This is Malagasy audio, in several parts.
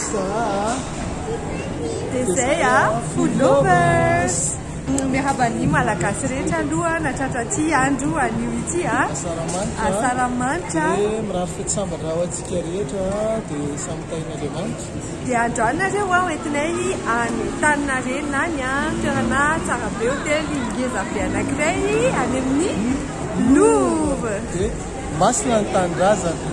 Lasa a! Dia izay a! Food lovers! Miarahaba ny Malagasy rehetra aloha nahatratra ity andro anio ity a! Asaramanitra. Asaramanitra. Dia mirary fety sambatra ho antsika rehetra dia samy tahin'Andriamanitra. Dia androany nareo ho entinay any Antaninarenina any a, toerana tsara be, hotely ngeza be anankiray any amin'ny Louvre. Dia masina ny tanindrazana.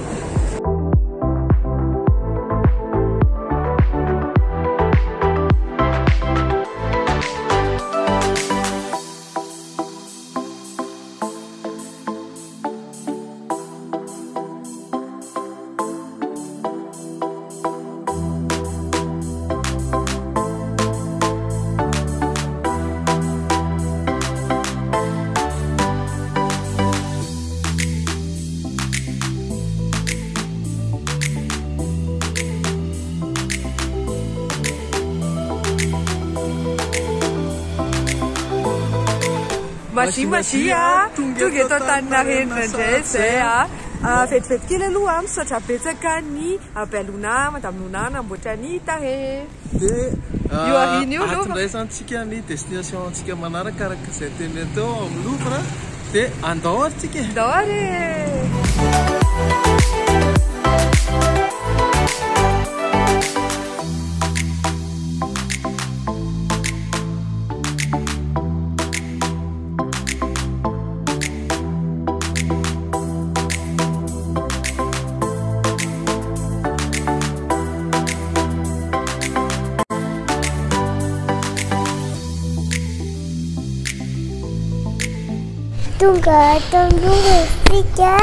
Magie magie a! Tonga eto Antaninarenina indray izay a! Vetivety kely aloha, misaotra betsaka ny Abelona, Madame Lona namboatra ny tarehy. Dia Io aoriana io ato Louvre. indray izany tsika ny destination antsika manaraka araka izay teniny teo ao amin'ny Louvre. Dia andao ary tsika e! Andao ary e! Tonga ato aloha isika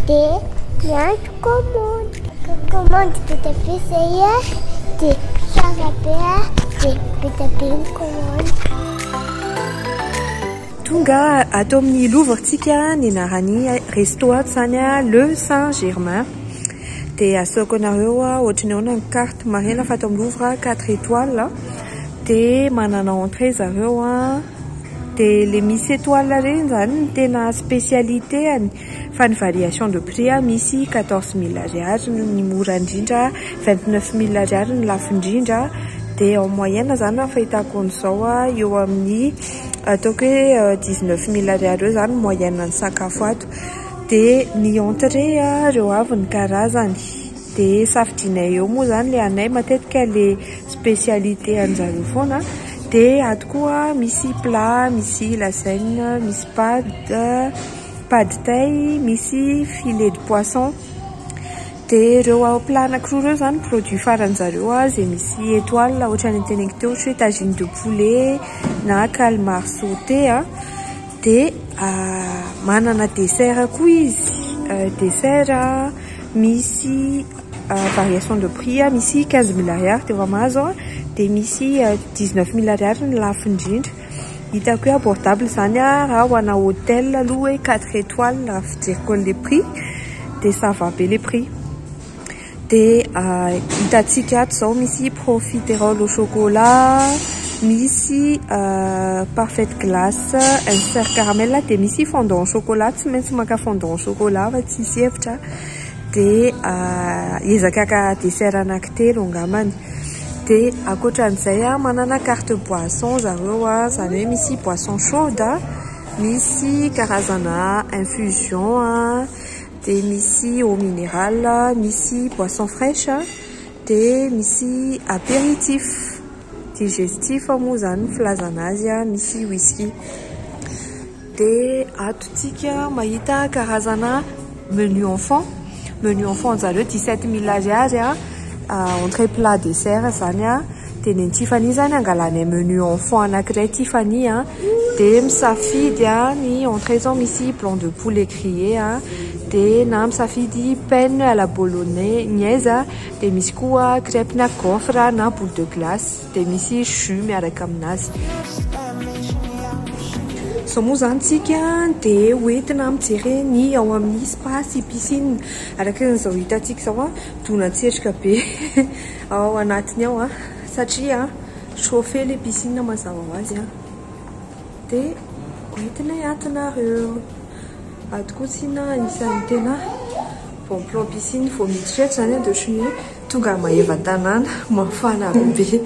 dia miandry commande. Commande be dia be izay dia tsara be dia be dia be ny commande. Tonga ato amin'ny Louvre tsika, ny anaran'ny resto ato izany Le Saint Germain. Dia asehoko anareo ohatry ny ahoana ny carte. Marihina fa ato amin'ny Louvre 4 étoiles. Dia manana entrée zareo. Dia ilay misy étoile ireny izany no tena spécialité-ny. Fa ny variation de prix misy 14 000 ariary ny mora indrindra, 29 000 ariary ny lafo indrindra. Dia en moyenne izany raha ny fahitako an'izao eo amin'ny ataoko hoe 19 000 ariary eo izany moyenne ny sakafo ato. Dia ny entrée ireo avy ny karazany. Dia safidinay eo moa izany ilay anay matetika ilay spécialité an'zareo foana. Dia ato koa misy plat, misy lasagne, misy pâte, pad thaï, misy filet de poisson. Dia ireo plat anankiroa ireo izany produit faran'zareo izay misy étoile ohatran'ny noteneniko teo ohatra hoe tagine de poulet na calmar sauté. Dia manana dessert koa izy, dessert misy variation de prix misy 15 000 ariary dia efa mahazo, dia misy 19 000 ariary ny lafo indrindra. Hitako hoe abordable izany raha ho ana hôtel aloha hoe 4 étoiles raha fijeriko an'ilay prix dia ça va be ilay prix. Dia hitantsika ato izao misy profiterole au chocolat, misy parfaite glace insert caramel, dia misy fondant au chocolat. Tsy maintsy maka fondant au chocolat fa tsisy hevitra. Dia ezaka haka dessert anankitelo angambany. Dia ankoatran'izay manana carte boisson zareo, izany hoe misy boisson chaude, misy karazana infusion, dia misy eau minérale, misy boisson fraîche, dia misy apéritif, digestif moa izany ny filazana azy, misy whisky. Dia ato tsika mahita karazana menu enfant. Menu enfant zareo 17 000 ariary, entrée plat dessert izany. Dia ny an'i Tiffany izany angalanay menu enfant anankiray Tiffany. Dia misafidy ny entrée izao misy blanc de poulet grillé, dia na misafidy penne à la bolognaise, dia misy koa crêpe na gaufre na boule de glace, dia misy jus miaraka aminazy. Izao moa izany tsika dia hoentina mijery ny ao amin'ny spa sy piscine. Araka izao hitantsika izao, donan-tsetroka be ao anatiny ao satria chauffé ilay piscine mazava ho azy. Dia hoentinay ato nareo. Ato koa tsinona anisan'ny tena bon plan piscine. Vao miditra eto izany dia ohatran'ny hoe Tonga Maevatanàna, mafana be.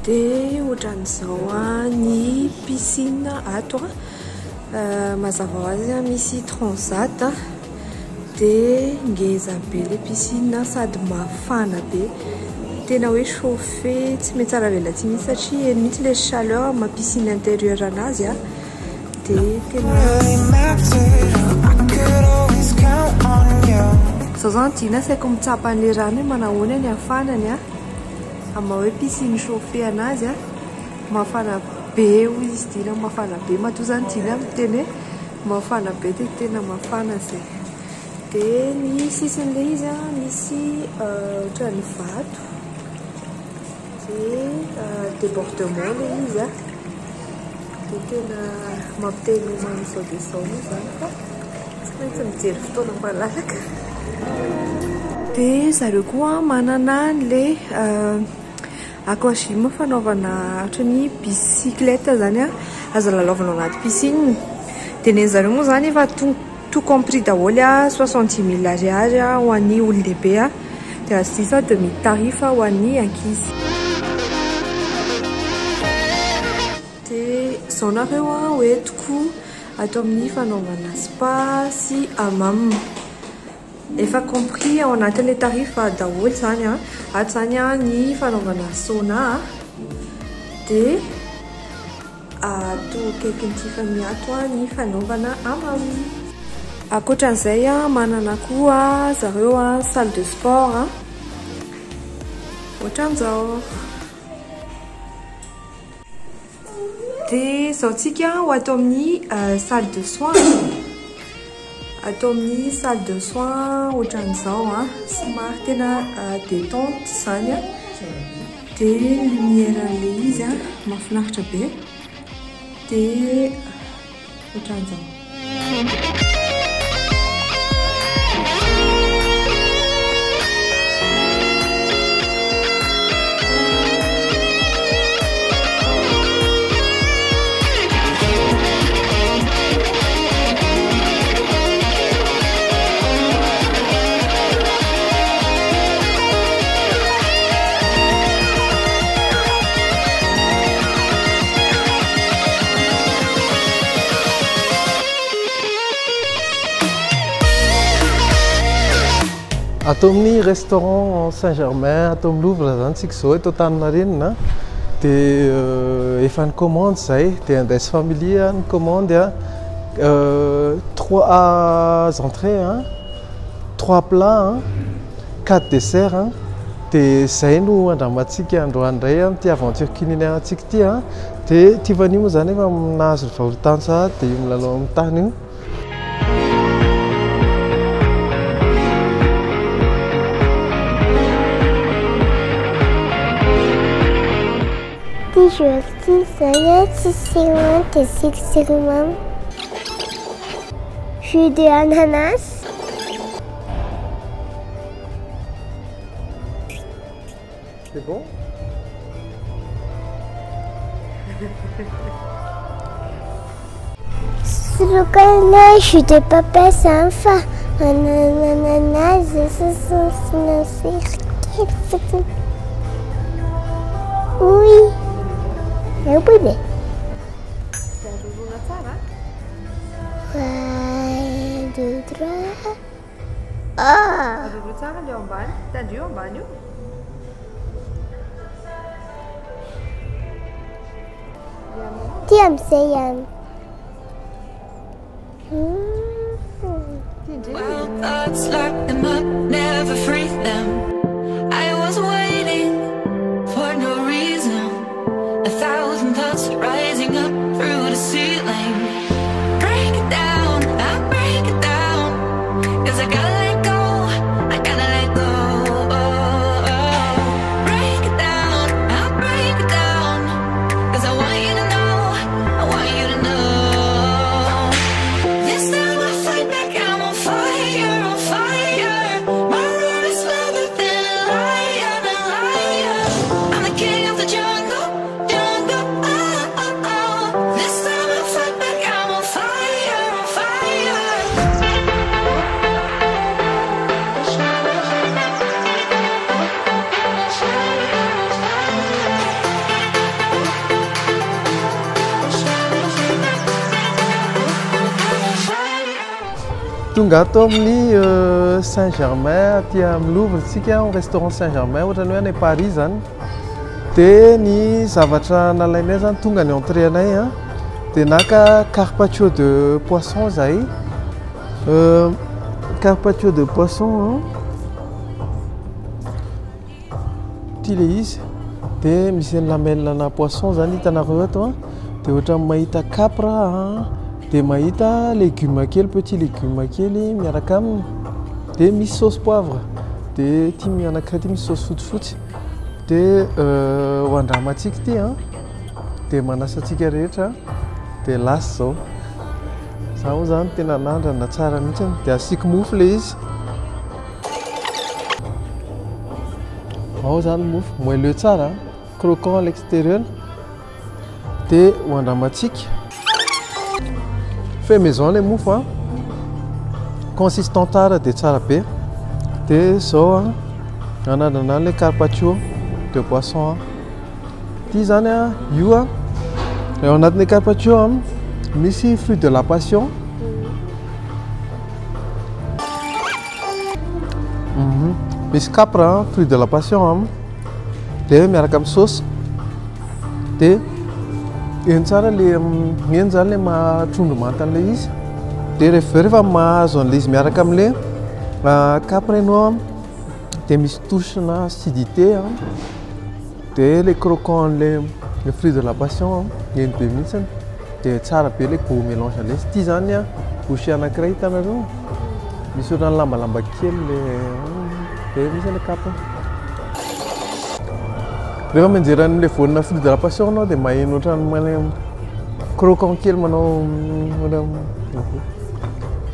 Dia ohatran'izao ny piscine ato. Mazava ho azy misy transat. Dia ngeza be ilay piscine sady mafana be. Tena hoe chauffé, tsy mihatsara velatsihy mihitsy satria eny mihitsy ilay chaleur amin'ny maha piscine intérieur anazy. Dia tena Izao izany Dina saiko mitsapa an'ilay rano hoe manahoana ny hafanany. Amin'ny maha hoe piscine chauffé anazy, mafana be hoy izy Dina, mafana be. Matoa izany Dina miteny hoe mafana be dia tena mafana izay. Dia ny sisin'ilay izy misy ohatran'ny vato. Dia débordement ilay izy. Dia tena mampiteny homano izao dia izao moa izany fa tsy maintsy mijery fotoana malalaka. Dia zareo koa manana an'ilay aquagym fanaovana ohatran'ny bicyclette izany, azo lalaovina ao anaty piscine. Dia ny an'zareo moa izany efa tout compris daholo, 70 000 ariary ho an'ny olon-dehibe, dia azo sisa demi tarif ho an'ny ankizy. Dia izao nareo hoentiko ato amin'ny fanaovana spa sy hammam. Efa compris ao anatin'ilay tarif daholo izany. Ato izany ny fanaovana sauna. Dia ato akaikin'ity Tiffany ato ny fanaovana hammam. Ankoatran'izay manana koa zareo salle de sport. Ohatran'izao. Dia izao tsika ho ato amin'ny salle de soins. Ato amin'ny salle de soins ohatran'izao, somary tena détente izany. Dia lumière an'ilay izy mahafinaritra be. Dia ohatran'izao. Ato amin'ny restaurant Saint-Germain ato amin'ny Louvre zany tsika izao eto Antaninarenina, dia efa ny commande izay, dia Indes Family ny commande, 3 entrées, 3 plats, 4 desserts, dia izay no andramantsika androany indray amin'ity aventure culinaire antsika ity. Dia Tiffany moa izany efa nahazo ny vaolotany sahady dia io milalao amin'ny tany io. Ty jeu ty zany tsisy siramamy dia tsisy siramamy. Jus de ananas. C'est bon? Soloka jus de papa zany fa ananas sososina sira kely fotsiny. Oy, eo be. Un, deux, trois. Ah! Aroroa tsara ilay ao ambany. Tandrio eo ambany io. Ty amin'izay ihany. Well, thoughts lock them up, never free them. I was waiting for no reason. 1,000 thoughts rising up through the ceiling. Break it down, I break it down. Because I got to let go, I got to let go. Break it down, I break it down. Because I want you to know, I want you to know. This time I fight back, I'm on fire, on fire. Tonga ato amin'ny Saint-Germain aty amin'ny Louvre tsika, restaurant Saint-Germain ohatrany hoe any Paris zany. Dia ny zavatra nalainay zany tonga ny entrée anay a, dia naka carpaccio de poisson zahay. Carpaccio de poisson ty le izy, dia misy ny lamelle na poisson zany hitanareo ato a, dia ohatrany mahita capre a, dia mahita légume kely, petit légume kely miaraka aminy, dia misy sauce poivre, dia ty anankiray ty misy sauce fotsifotsy, dia ho andramantsika ty a, dia manasa antsika rehetra, dia lasa zao. Za moa zany tena nandrana tsara mihitsy, dia asiako mofo le izy. Ao zany mofo moelleux tsara, croquant à l'extérieur, dia ho andramantsika. Fait maison le mofo a, consistant tsara dia tsara be. Dia zao a, anandrana le carpaccio de poisson a. Ty zany a, io a, ao anatin'ny carpaccio a, misy fruit de la passion. Misy capre, fruit de la passion, dia miaraka amin'ny sauce. Dia eny tsara le, eny zany le maha-trondro manta an'ilay izy. Dia rehefa mahazo an'ilay izy miaraka amin'ilay capre ianao, dia misy touche na acidité, dia le croquant an'ilay le fruit de la passion eny be mihitsy, dia tsara be le goût mélange an'ilay izy. Ty zany a, bouchée anankiray hitanareo, misy ohatran'ny lambalamba kely le, dia misy an'ilay capre. Rehefa mianjera an'ilay voanina fruit de la passion anao dia maheno ohatran'ny manao croquant kely manao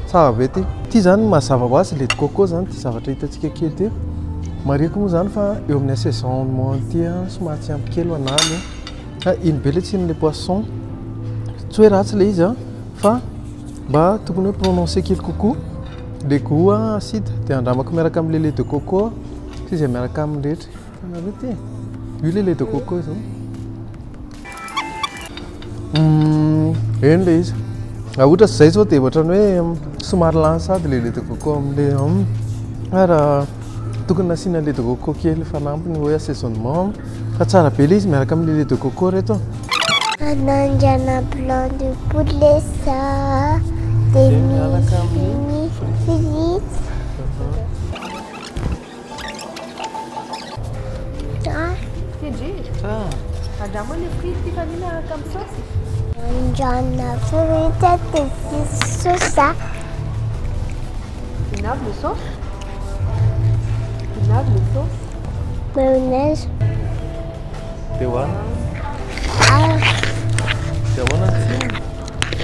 tsara be ty. Ty zany mazava ho azy lait de coco zany ty zavatra hitantsika kely ty. Marihiko moa zany fa eo amin'ny assaisonnement ty a, somary tsy ampy kely ho anahy aloha. Fa iny be le tsiron'ilay poisson. Tsy hoe ratsy le izy a, fa mba tokony hoe prononcé kely kokoa le goût acide. Dia andramako miaraka amin'ilay lait de coco sy izay miaraka aminy rehetra. Hitanareo ty? Io le lait de coco zao. Eny le izy. Raha ohatra sy izay zao dia ohatrany hoe somary lany sady le lait de coco amin'ilay ary raha tokony nasiana lait de coco kely fanampiny hoe assaisonnement, fa tsara be le izy miaraka amin'ilay lait de coco reto. Anandrana blanc de poulet ça, dia miaraka misy amin'ny ny frites. Ah, Kendry, Tsara. andramo le frite Tiffany miaraka amin'ny saosy. Andrana frites dia tsisy sauce. Inona avy le sauce? Inona avy le sauce? Mayonnaise. Dia hohanina. Ah, Dia ahoana ny tsirony?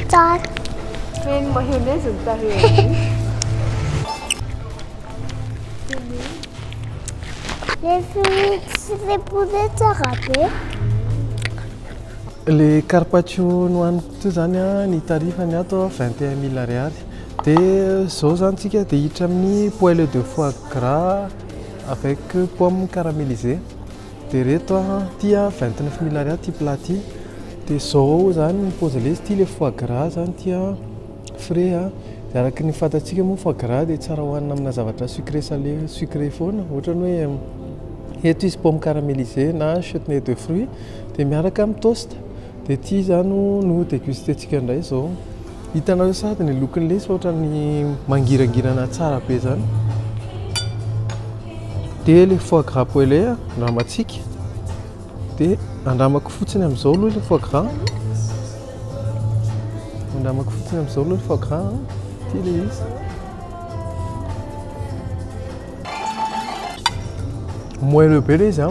Tsara. Feno mayonnaise ny tarehiny. Le frites sy le poulet tsara be. Le carpaccio nohaniko teo zany a, ny tarifany ato 21 000 ariary. Dia zao zany tsika dia hiditra amin'ny poêle de foie gras avec pomme caramélisée. Dia reto a, ty a 29 000 ariary ty plat ty. Dia zao zany ny paozy ilay izy, ty le foie gras zany ty a, frais a. Dia araka ny fantatsika moa foie gras dia tsara hohanina amina zavatra sucré salé, sucré foana, ohatrany hoe eto izy pomme caramélisée na chutney de fruits, dia miaraka amin'ny toast. Dia ty zany no dégustentsika indray zao. Hitanareo sady ny lokon'ilay izy fa ohatrany mangirangirana tsara be zany. Dia le foie gras poêlé andramantsika. Dia andramako fotsiny amin'izao aloha le foie gras. Andramako fotsiny amin'izao aloha le foie gras. Ty le izy. Moelleux be le izy a.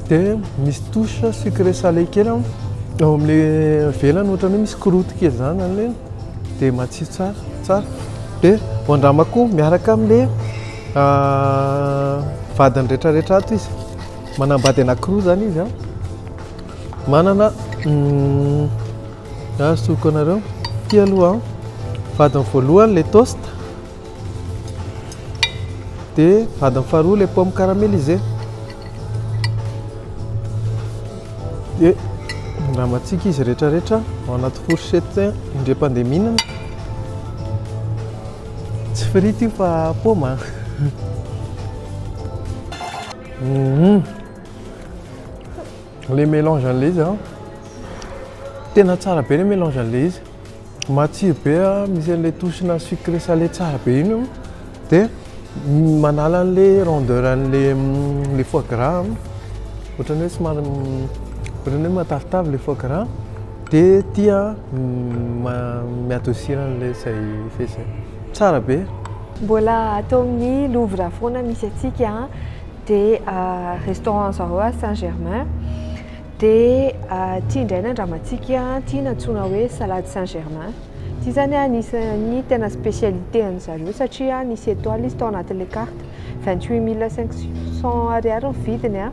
Dia misy touche sucré salé kely ao amin'ilay velany, ohatrany hoe misy croûte kely zany zany le, dia matsiro tsara, tsara. Dia ho andramako miaraka amin'ilay vadiny rehetrarehetra ato izy. Manambady anankiroa zany izy a. Manana, asoroko anareo. Ty aloha vadiny voalohany le toast. Dia vadiny faharoa le pomme caramélisée. Dia andramantsika izy rehetrarehetra ao anaty fourchette indray mpandeha mihinana. Tsy frity io fa paoma. Le mélange an'le izy a, tena tsara be le mélange an'le izy. Matsiro be a, misy an'le touche-na sucré salé tsara be iny io. Dia manala an'le rondeur an'le le foie gras, ohatran'ny hoe somary ohatran'ny hoe matavitavy le foie gras. Dia tia mi-adoucir an'le zay fehizay. Tsara be. Mbola atao amin'ny Louvre foana misy atsika, dia restaurant zareo a Saint-Germain. Dia ty indray nandramantsika, ty nantsoina hoe salade Saint-Germain. Ty zany anisan'ny tena spécialité an'zareo satria nisy étoile izy tao anatin'le carte. 28 500 ariary ny vidiny a,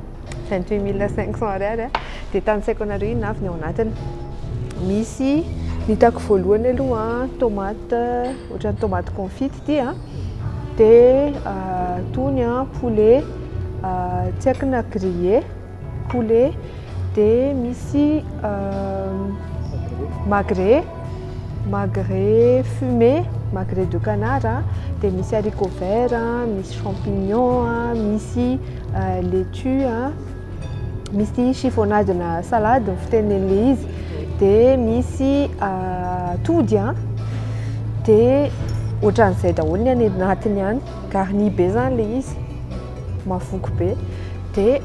28 500 ariary a. Dia tanisaiko anareo inona avy ny ao anatiny. Misy ny hitako voalohany aloha, tomate, ohatran'ny tomate confite ty a. Dia tony a, poulet, tsy haiko na grillé, poulet, dia misy magret, magret fumé, magret de canard a, dia misy haricot vert a, misy champignon a, misy laitue a, misy chiffonnade na salade ny fitenen'le izy, dia misy atody a, dia ohatran'izay daholo ny any anatiny any. Garni be zany le izy, mahavoky be. Dia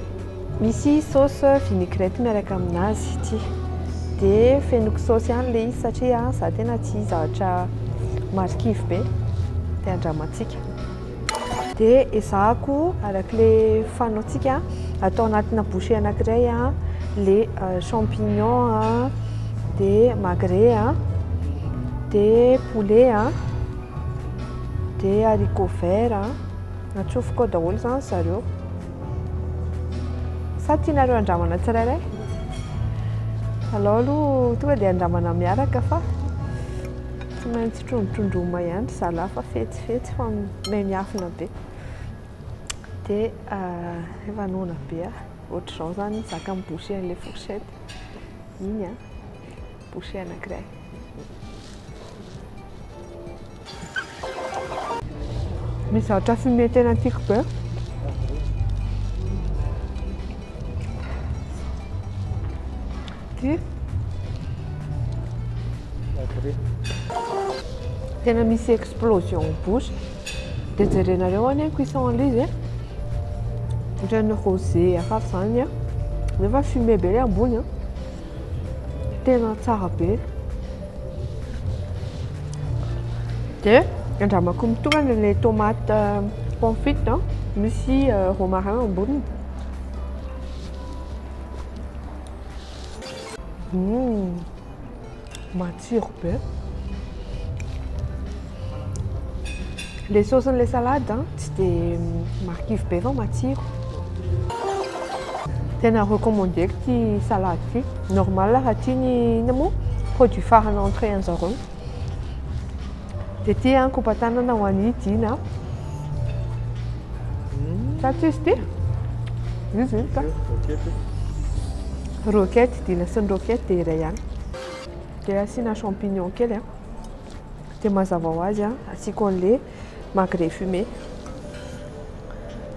misy sauce vinaigrette miaraka aminazy ty. Dia fenoko saosy ihany le izy satria za tena tia zavatra marikivy be. Dia andramantsika. Dia ezahako arak'le fanaontsika atao anatina bouchée anankiray a le champignon a, dia magret a, dia poulet a, dia haricot vert a. Atsofoko ao daholo zany zareo. Sa tianareo andramana tsirairay? Alao aloha tonga dia andramana miaraka fa tsy maintsy trondrotrondroma ihany ry zalahy fa fetsifetsy fa mahay miafina be. Dia efa noana be aho. Ohatr'izao zany zaka amin'ny bouchée an'ilay fourchette. Iny a, bouchée anankiray. Misy zavatra fumé tena tiako be. Ty tena misy explosion en bouche. Dia jerenareo any cuisson an'ilay izy e. Ohatran'ny rosé hafahafa zany a. Nefa fumé be le ambony a. Tena tsara be. Dia andramako mitokana le tomate confite a, misy romarin amboniny. Matsiro be. Le sauce an'ilay salade a, tsy dia marikivy be fa matsiro. Tena recommandeko ty salade ty. Normal raha ty ny inona moa produit phare entrée an'zareo. Dia ty a kopa-tanana ho an'i Dina. Sa tsy izy ty? Izy iny ka. Roquette, Dina sy ny roquette dia iray ihany. Dia asiana champignon kely a. Dia mazava ho azy a, asiako an'le magret fumé.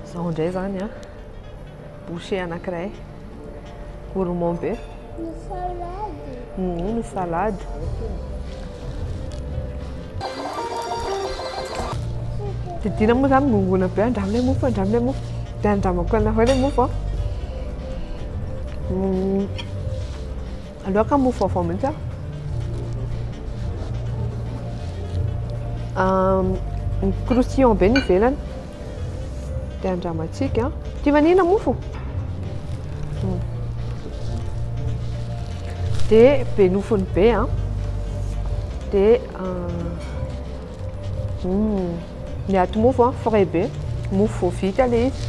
Izao indray zany a, bouchée anankiray. Gourmand be. Ny salade. Ny salade. Dia Dina moa zany mongona be, andramo ilay mofo, andramo ilay mofo. Dia andramako anareo ilay mofo a. Aleoko mofo vaovao mihitsy a. Croustillant be ny ivelany. Dia andramantsika. Tia vanina mofo? Dia be nofony be a. Dia ny ato mofo a, frais be. Mofo vao vita ilay izy.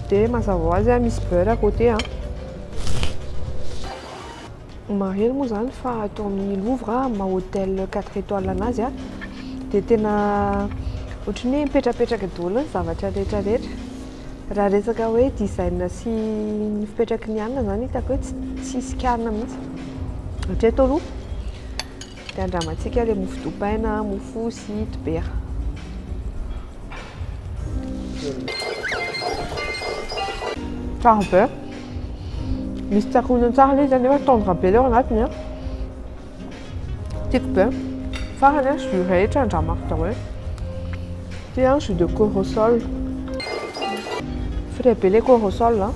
Dia mazava ho azy a, misy beurre à côté a. Marihana moa zany fa atao amin'ny Louvre maha hôtel 4 étoiles anazy a, dia tena ohatran'ny hoe mipetrapetraka daholo ny zavatra rehetrarehetra. Raha resaka hoe design sy ny fipetraky ny hanina zany hitako hoe tsisy kianina mihitsy. Hatreto aloha. Dia andramantsika ilay mofo dipaina, mofo sy dibera. Tsara be. Misy tsakony tsara ilay izy nefa tendre be ilay ao anatiny a. Tiako be. Farany a, jus rehetra andramako daholo. Ty a, jus de corossol. Frais be ilay corossol a.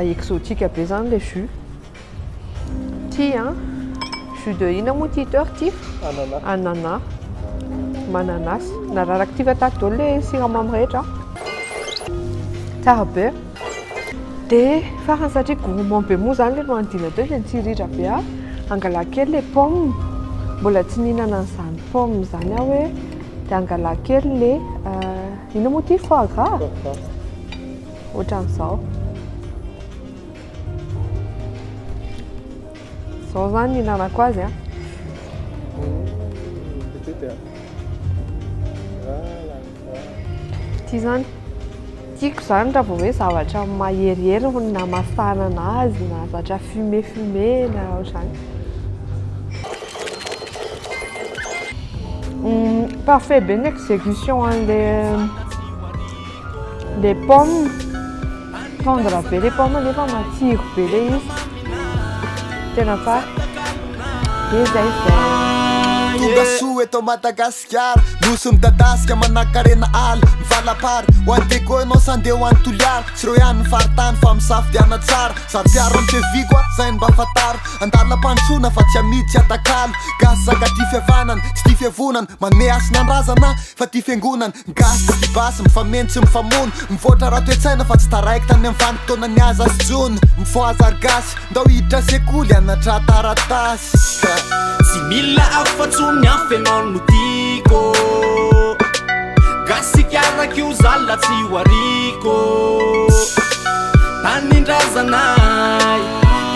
Exotique be zany ilay jus. Ty a, jus de inona moa ty teo ty? Ananas. Ananas. Mananasy. Nararaka ty fa tato daholo ilay siramamy rehetra. Tsara be. Dia farany satria gourmand be moa zany ilay nohanidina teo dia nitsirira be aho. Angala kely ilay pomme. Mbola tsy nihinana an'izany pomme izany aho hoe dia angala kely ilay inona moa ty foie gras? Ohatran'izao. Zao zany nihinanako azy a. Ty zany tiako zany raha vao hoe zavatra maherihery na masana anazy na zavatra fumé fumé na ohatr'izany. Parfait be ny exécution an'le les pommes. Tendre be les pommes nefa matsiro be le izy. Tena tsara. Dia zay zay. Tonga soa eto Madagasikara, nosy midadasika manankarena ala, mivalapara. Ho an'ny Diego ianao sa andeha ho an'ny Toliara? Tsy ireo ihany ny faritany fa misafidiana tsara. Saro-piaro amin'ny fiaviako aho, zay no mba fantaro. Andalam-pandrosoana fa tsy amidy tsy atakalo. Gasy zaka tia fihavanana, tsy tia fiavonana. Manome hasina ny razana fa tia fiangonana. Gasy tsy tia basy, mifameno tsy mifamono. Mivoatra raha toe-tsaina fa tsy taraiky tany amin'ny vanim-potoana ny aza sy jono. Mifohaza ry gasy, ndao hiditra sekoly hianatra taratasy. Tsy mila afa-tsy ny hafa ianao no tiako. Gasy araka io zala tsy ho ariko. Tanindrazanay,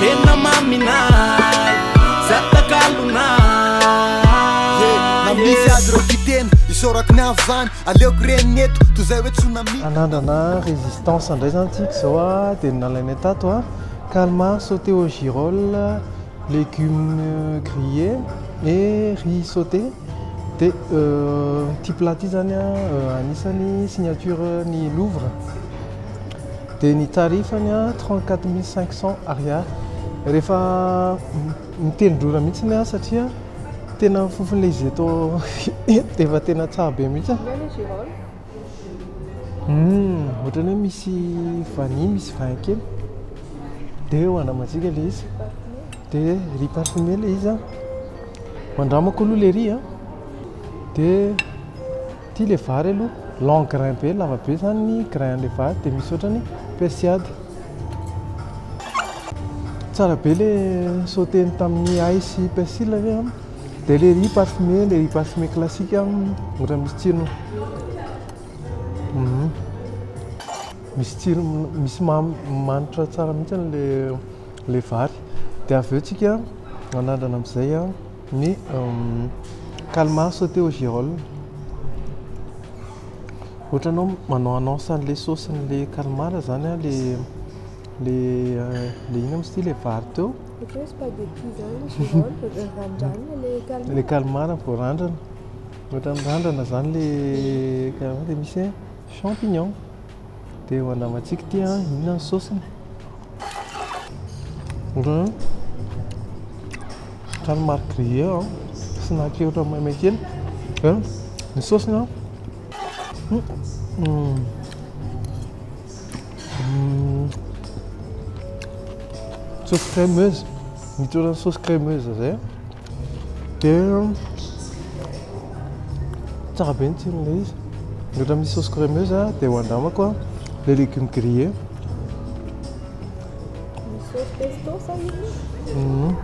tena maminay, tsy atakalonay. Na misy azy ireo tia tena, isaorako ny avo zany, aleoko reniny eto, toy izay hoe tsunami. Anandrana résistance indray zany tsika zao a, dia nalainay tato a, calmar sauté au girolles, légumes grillés et riz sauté. Dia ty plat ty zany a, anisan'ny signature ny Louvre. Dia ny tarifany a 34 500 ariary. Rehefa mitelin-drora mihitsy a satria tena fofon'ilay izy eto efa tena tsara be mihitsy. Ohatrany hoe misy vanille, misy vin kely. Dia ho andramantsika ilay izy. Dia riz parfumé ilay izy a. Ho andramako aloha ilay riz a. Dia ty ilay vary aloha, long grain be, lava be zany ny grain an'ilay vary, dia misy ohatrany persillade. Tsara be ilay sauté tamin'ny ail sy persil ve a. Dia ilay riz parfumé, ilay riz parfumé classique ohatra misy tsiro. Misy tsiro, misy manitra tsara mihitsy ilay vary. Dia avy eo tsika manandrana amin'izay a ny calmar sauté au girolles. Ohatra anao manao annonce an'ilay sauce n'ilay calmar zany a, le le inona moa izy ity, le vary teo. Ohatra hoe spaghetti zany girolles, randranina le calmar. Le calmar voarandrana. Ohatra mirandrana zany le calmar, dia misy champignon. Dia ho andramantsika ity a, inona ny saosiny. Ohatrany calmar grillé a, snack ohatra maimay kely. Ny saosiny a, sauce crémeuse, misy ohatran'ny sauce crémeuse zay. Dia tsara be ny tsiron'ilay izy. Ohatra misy sauce crémeuse dia ho andramako a les légumes grillés. Sauce pesto sa inona?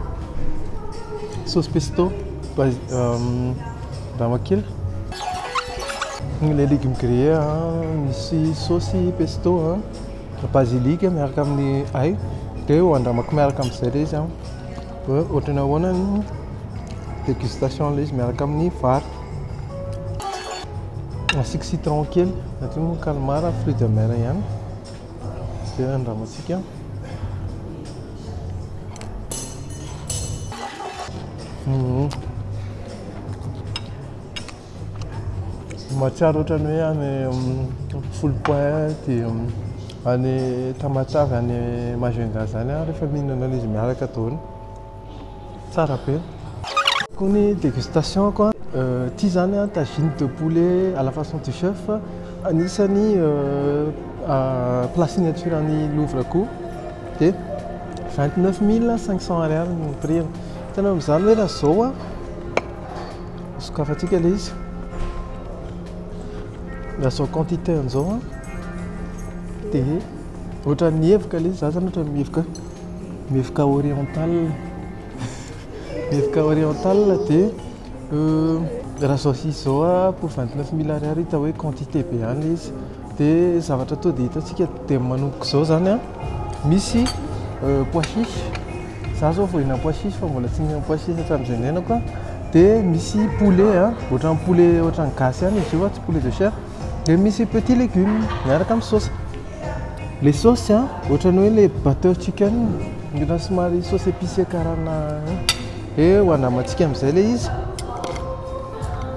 Sauce pesto, andrama kely. Les légumes grillés misy sauce pesto, basilic miaraka amin'ny ail, dia ho andramako miaraka amin'izay ilay izy a. Hoe ohatrany ahoana ny dégustation ilay izy miaraka amin'ny vary. Asiako citron kely, satria moa calmar fruit de mer ihany. Dia andramantsika. Mahatsiaro ohatran'ny hoe any Foulpointe, any Tamatave, any Majunga zany aho rehefa mihinana an'izy miaraka daholo. Tsara be. Koa ny dégustation ko ity zany a tagine de poulet à la façon du chef, anisan'ny plat signature any Louvre koa, dia 29 500 ariary ny prix. Tena amin'izany hoe raha zao a sokafantsika ilay izy, raha zao quantité an'izao a dia ohatran'ny hevoka ilay izy. Za zany ohatra mihevoka oriental, mihevoka oriental. Dia raha zao izy zao a pour 29 000 ariary, hita hoe quantité be ihany ilay izy. Dia zavatra to dia hitantsika dia manomboka izao zany a misy pois chiche. Za zao vao hihinana pois chiche fa mbola tsy nihinana pois chiche hatramin'izay niainako a. Dia misy poulet a, ohatran'ny poulet ohatran'ny gasy ihany izy io a, tsy poulet de chair. Dia misy petit légume miaraka amin'ny sauce. Le sauce a ohatran'ny hoe le butter chicken, mila somary sauce épicé karana e. Ho andramantsika amin'izay le izy.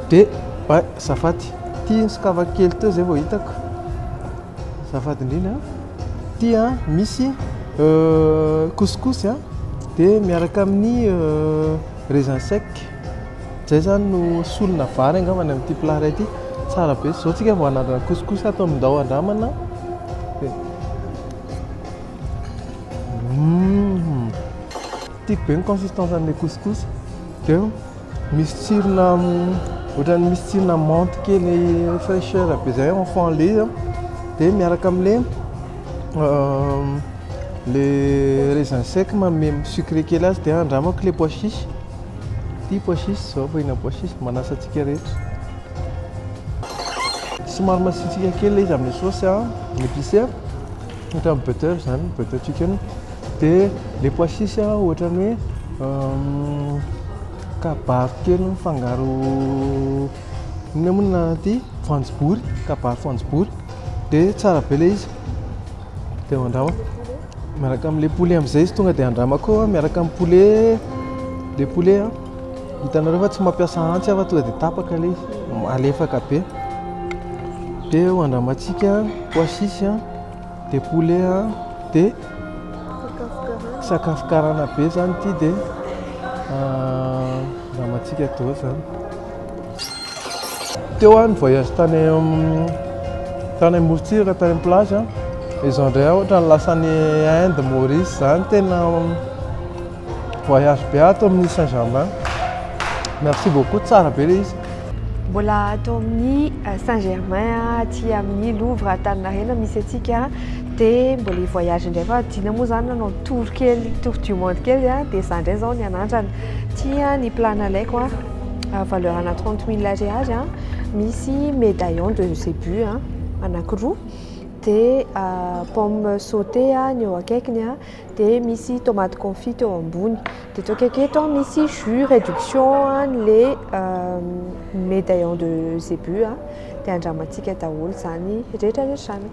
Dia ay zafaty ty nisokafako kely teo zay vao hitako, zafady indrindra ty a. Misy couscous a dia miaraka amin'ny raisin sec zay zany no solona vary angambany amin'ity plat ray ity. Tsara be zao tsika vao hanandrana couscous ato amindao andramana. Tiako be ny consistance an'ilay couscous, dia misy tsirona ohatran'ny misy tsirona menthe kely, fraîcheur be zay en fond le izy, dia miaraka amin'le le raisin sec manome sucré kely azy. Dia andramako le pois chiche ty. Pois chiche zao vao hihinana pois chiche, manasa antsika rehetra. Somary masiatsiaka kely le izy amin'ny sauce a épicé, ohatran'ny butter zany, butter chicken. Dia le pois chiche a ohatran'ny hoe kabaro kely mifangaro inona moa ny anarana ty, voanjobory, kabaro voanjobory. Dia tsara be le izy. Dia andrama miaraka amin'le poulet amin'izay izy. Tonga dia andramako miaraka amin'ny poulet. Le poulet a hitanareo fa tsy mampiasa antsy fa tonga dia tapaka le izy, malefaka be. Dia ho andramantsika pois chiche a dia poulet a dia sakafo karana be zany ity. Dia andramantsika daholo zany. Teo a ny voyage tany amorontsiraka, tany amin'ny plage a, izao indray ohatra ny lasa any Inde, Maurice zany. Tena voyage be ato amin'ny Saint-Germain. Merci beaucoup, tsara be le izy. Mbola atao amin'ny Saint-Germain aty amin'ny Louvre Antaninarenina misy atsika, dia mbola voyage indray fa dina moa zany nanao tour kely, tour du monde kely a, dia za indray zao ny anandrana tia ny plat nalaiko a valeur ana 30 000 ariary a. Misy médaillon de zébu a anankiroa, dia pomme sauté a ny eo akaikiny a, dia misy tomate confite eo ambony, dia to akaiky eto misy jus réduction le médaillon de zébu a. Dia andramantsika daholo zany rehetrarehetra zany.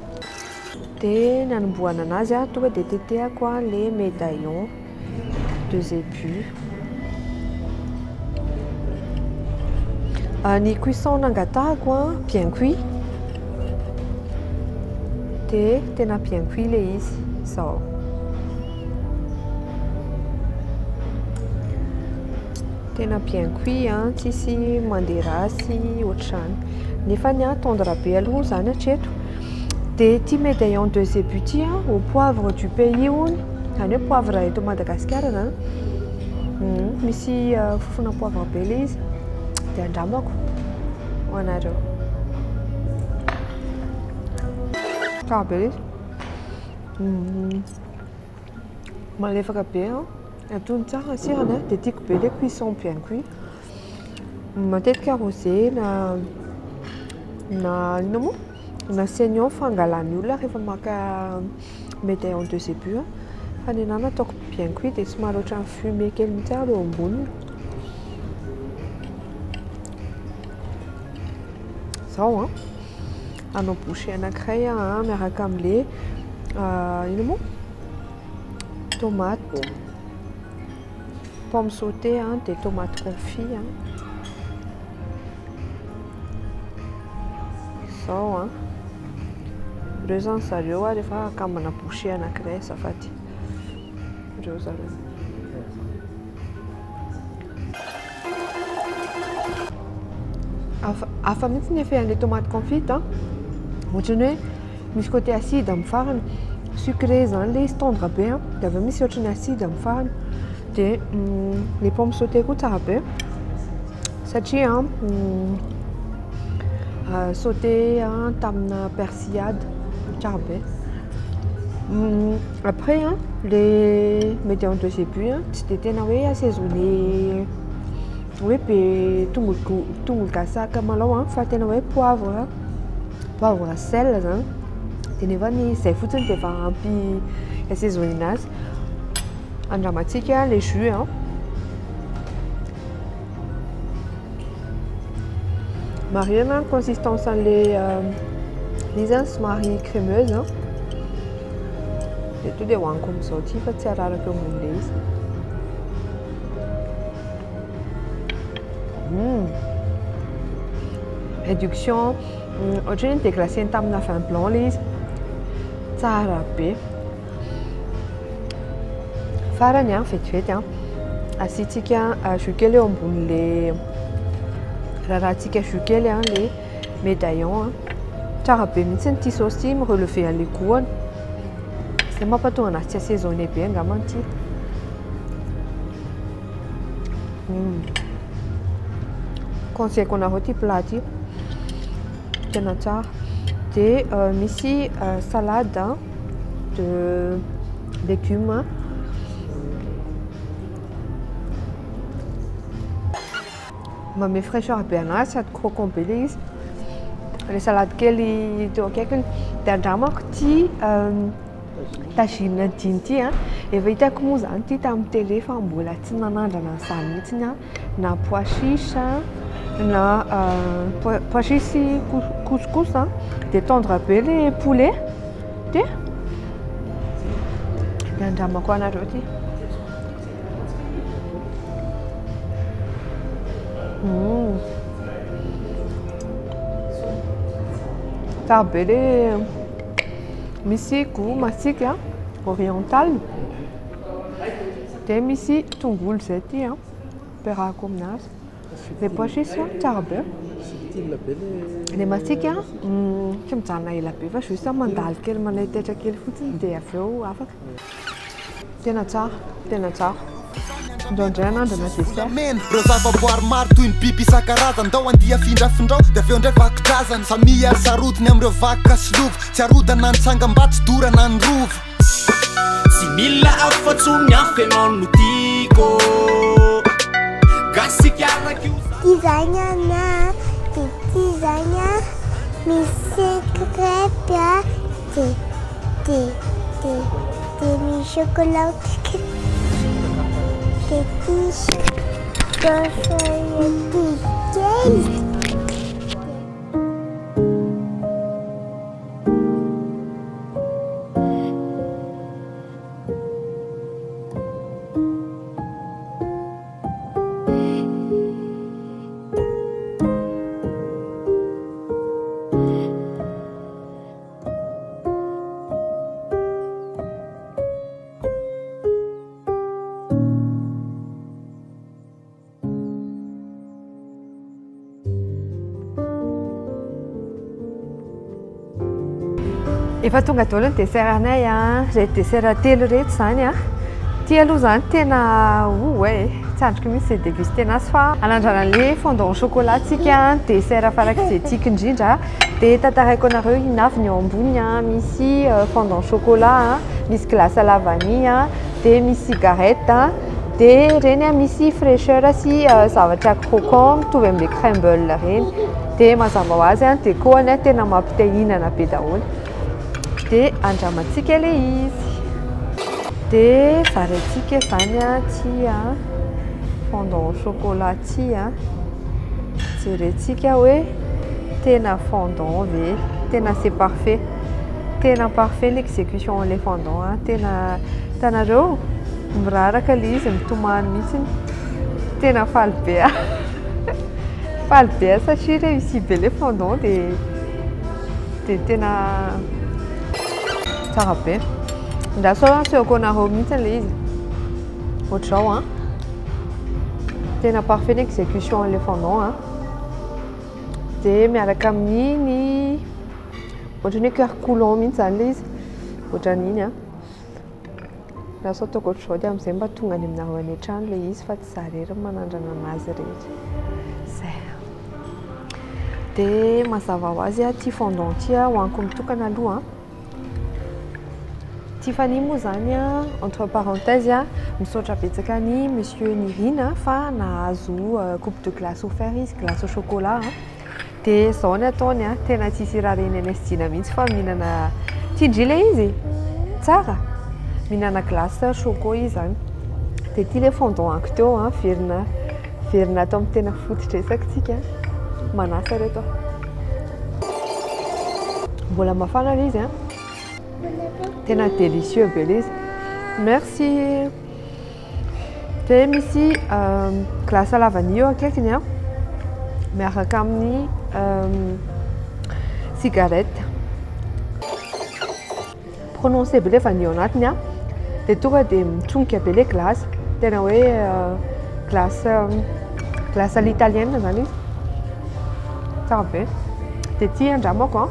Dia nanombohana anazy a, tonga dia tetehako a le médaillon de zébu. Ny cuisson nangatahako a bien cuit, dia tena bien cuit le izy zao. Tena bien cuit a, tsisy mandeha rasy ohatr'izany, nefa ny a tendre be aloha zany hatreto. Dia ty médaillon de zébu ty a au poivre du pays hony, zany hoe poivre eto Madagasikara zany. Misy fofona poivre be le izy. Dia andramako ho anareo. Tsara be le izy, malefaka be a, atony tsara ny sirany a, dia tiako be le cuisson bien cuit. Matetika rosé na inona moa na saignant fangalan'ny olona rehefa maka médaillon de zébu a, fa ny anahy nataoko bien cuit, dia somary ohatran'ny fumé kely mihitsy ary eo amboniny zao a. Hanao bouchée anankiray a miaraka amin'le ino moa, tomate. Pomme sautée a, dia tomate confit a. Izao a. Ireo izany zareo a rehefa akambana bouchée anankiray azafady. Ireo zareo. Hafa hafa mihitsy ny effet an'ilay tomate confite a. Ohatran'ny hoe misy côté acide amin'ny farany. Sucré izany ilay izy, tendre be a, dia avy eo misy ohatran'ny acide amin'ny farany. Dia ilay pomme sautée koa tsara be satria sauté tamina persillade, tsara be. Après a, le médaillon de zébu a tsy dia tena hoe assaisonné hoe be tongolo tongolo gasy sakamalao a, fa tena hoe poivre, poivre sel zany. Dia nefa ny izay fotsiny dia efa ampy assaisonné azy. Andramantsika le jus a. Marihana ny consistance an'le izy a, somary crémeuse a. Dia to dia hohaniko amin'izao ity fa tsy araraka eo ambonin'ilay izy. Réduction ohatran'ny hoe nideglacena tamina vin blanc ilay izy. Tsara be. Farany a, vetivety a, asiantsika jus kely eo ambonin'le, rarahantsika jus kely a le médaillon a. Tsara be mihitsy ity sauce ity mi-relever an'le goût-ny. Izay mampatonga anazy tsy assaisonné be angamba ity. Conseilleko anareo ity plat ity. Tena tsara. Dia misy salade de légumes. Manome fraîcheur be anazy sady croquant be ilay izy. Ilay salade kely teo akaikiny. Dia andramako ity tagine dimy ity a. Efa hitako moa izany ity tamin'ny télé fa mbola tsy nanandrana an'izany mihitsy aho. Na pois chiche na pois chiche sy couscous a. Dia tendre be ilay poulet. Dia andramako anareo ity. Tsara be ilay misy goût masiaka oriental. Dia misy tongolo izay ity a, ampiarahako aminazy. Ilay pois chiche tsara be. Subtile be le Ilay masiaka tsy mijanona ela be fa juste mandalo kely manaitaitra kely fotsiny dia avy eo afaka. Tena tsara, tena tsara. Indraindray anandrana dessert. Mena ireo zavaboary maro toy ny biby isan-karazany, ndao andia afindrafindrao dia avy eo indray vako-drazana. Samia ary sarotiny amin'ireo vakoka sy lova, tsy arodana ny tsangambato, tsy dorana ny rova. Tsy mila afa-tsy ny afo ianao no tiako. Gasika araka io Ty zany ana, dia ty zany a, misy crêpe a, dia dia dia dia misy chocolat dia ty ty kely. Efa tonga daholo ny dessert anay a, ireto dessert telo ireto izany a. Ity aloha izany tena oe, tsy andriko mihitsy izay déguster anazy fa anandrana an'ilay fondant au chocolat tsika, dessert farak'izay tiako indrindra. Dia tantaraiko anareo inona avy ny ao amboniny a, misy fondant chocolat, misy glace à la vanille, dia misy cigarette, dia ireny misy fraîcheur sy zavatra croquant mitovy amin'ilay crumble ireny. Dia mazava ho azy a, déco-ny tena mampite hihinana be daholo. Dia andramantsika ilay izy. Dia zaraintsika izany a, ty a, fondant au chocolat ty a. Jerentsika hoe tena fondant ve, tena c'est parfait. Tena parfait l'exécution an'ilay fondant a, tena hitanareo miraraka ilay izy, mitomany mihitsy. Tena faly be aho. Faly be aho satria réussi be le fondant dia dia tena tsara be. Andraso aloha asehoko anareo mihitsy ilay izy. Ohatr'izao an. Tena parfait ny exécution an'ilay fondant an. Dia miaraka amin'iny ohatran'ny hoe cœur coulant mihitsy izany ilay izy. Ohatran'iny an. Lasa ataoko ohatr'izao dia amin'izay mba tonga any aminareo any an-trano ilay izy fa tsy za irery no manandrana anazy rehetra. Izay. Dia mazava ho azy ity fondant ity hohaniko mitokana aloha. Tiffany moa izany entre parenthèse misaotra betsaka an'i Monsieur Nirina fa nahazo coupe de glace offert izy, glace au chocolat. Dia izao ny ataony a, tena tsisy irariany anay sy Dina mihitsy fa mihinana, tian-dry ilay izy? Tsara? Mihinana glace choco izy izany. Dia ity ilay fondant anko teo a, verina verina ato amin'ny tena foto-dresaka tsika. Manasa ireto aho. Mbola mafana ilay izy a. Tena délicieux be ilay izy. Merci. Dia misy glace à la vanille eo akaikiny a, miaraka amin'ny cigarette. Prononcé be ilay vanille ao anatiny a, dia tonga dia mitsonika be ilay glace. Tena hoe glace glace à l'italienne izany izy. Tsara be. Dia ity andramako a.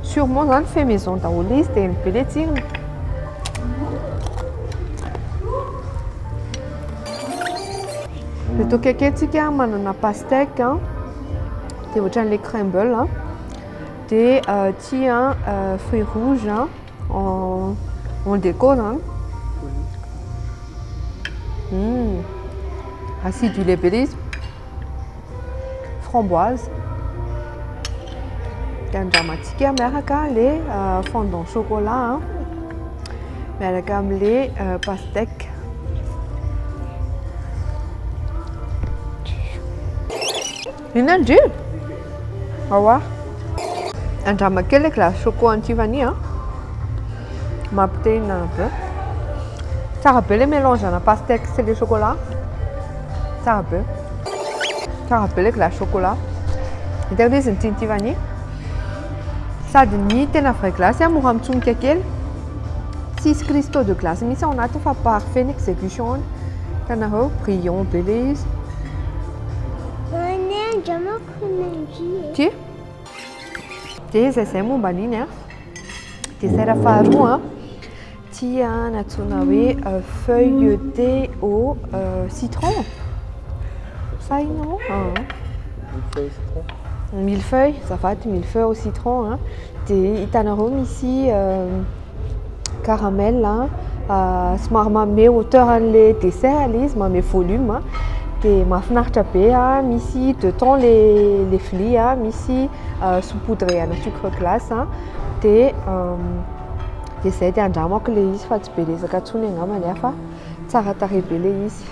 Sûrement izany fait maison daholo izy dia be ilay tsirony. Eto akaiky eto tsika manana pastèque a, dia ohatran'ilay crumble a, dia ity a fruits rouges a en déco zany. Acidulé be ilay izy, framboise. Dia andramantsika miaraka ilay fondant chocolat a, miaraka amin'ilay pastèque. Inona ndry? Aoa. Andrama kely ilay glace choco an'i Tiffany a. Mampite hihinana be. Tsara be ilay mélange ana pastèque sy ilay chocolat. Tsara be. Tsara be ilay glace chocolat. Hitako ilay izy ny tian'i Tiffany. Sady ny tena vraie glace mora mitsonika kely. Tsisy cristaux de glace mihitsy ao anatiny fa parfait ny exécution-ny. Hitanareo, brillant be ilay izy. Ty. Dia izay izay momba an'iny a. Dessert faharoa a. Ty a nantsoina hoe feuilleté au citron. Sa inona moa? Millefeuille citron. Millefeuille, azafady, millefeuille au citron a. Dia hitanareo misy caramel a, somary manome hauteur an'ilay dessert ilay izy, manome volume a. Dia mahafinaritra be a, misy deux temps les vilia a, misy saupoudré ana sucre glace a. Dia dia izay dia andramako ilay izy fa tsy be resaka intsony angambany aho fa tsara tarehy be ilay izy.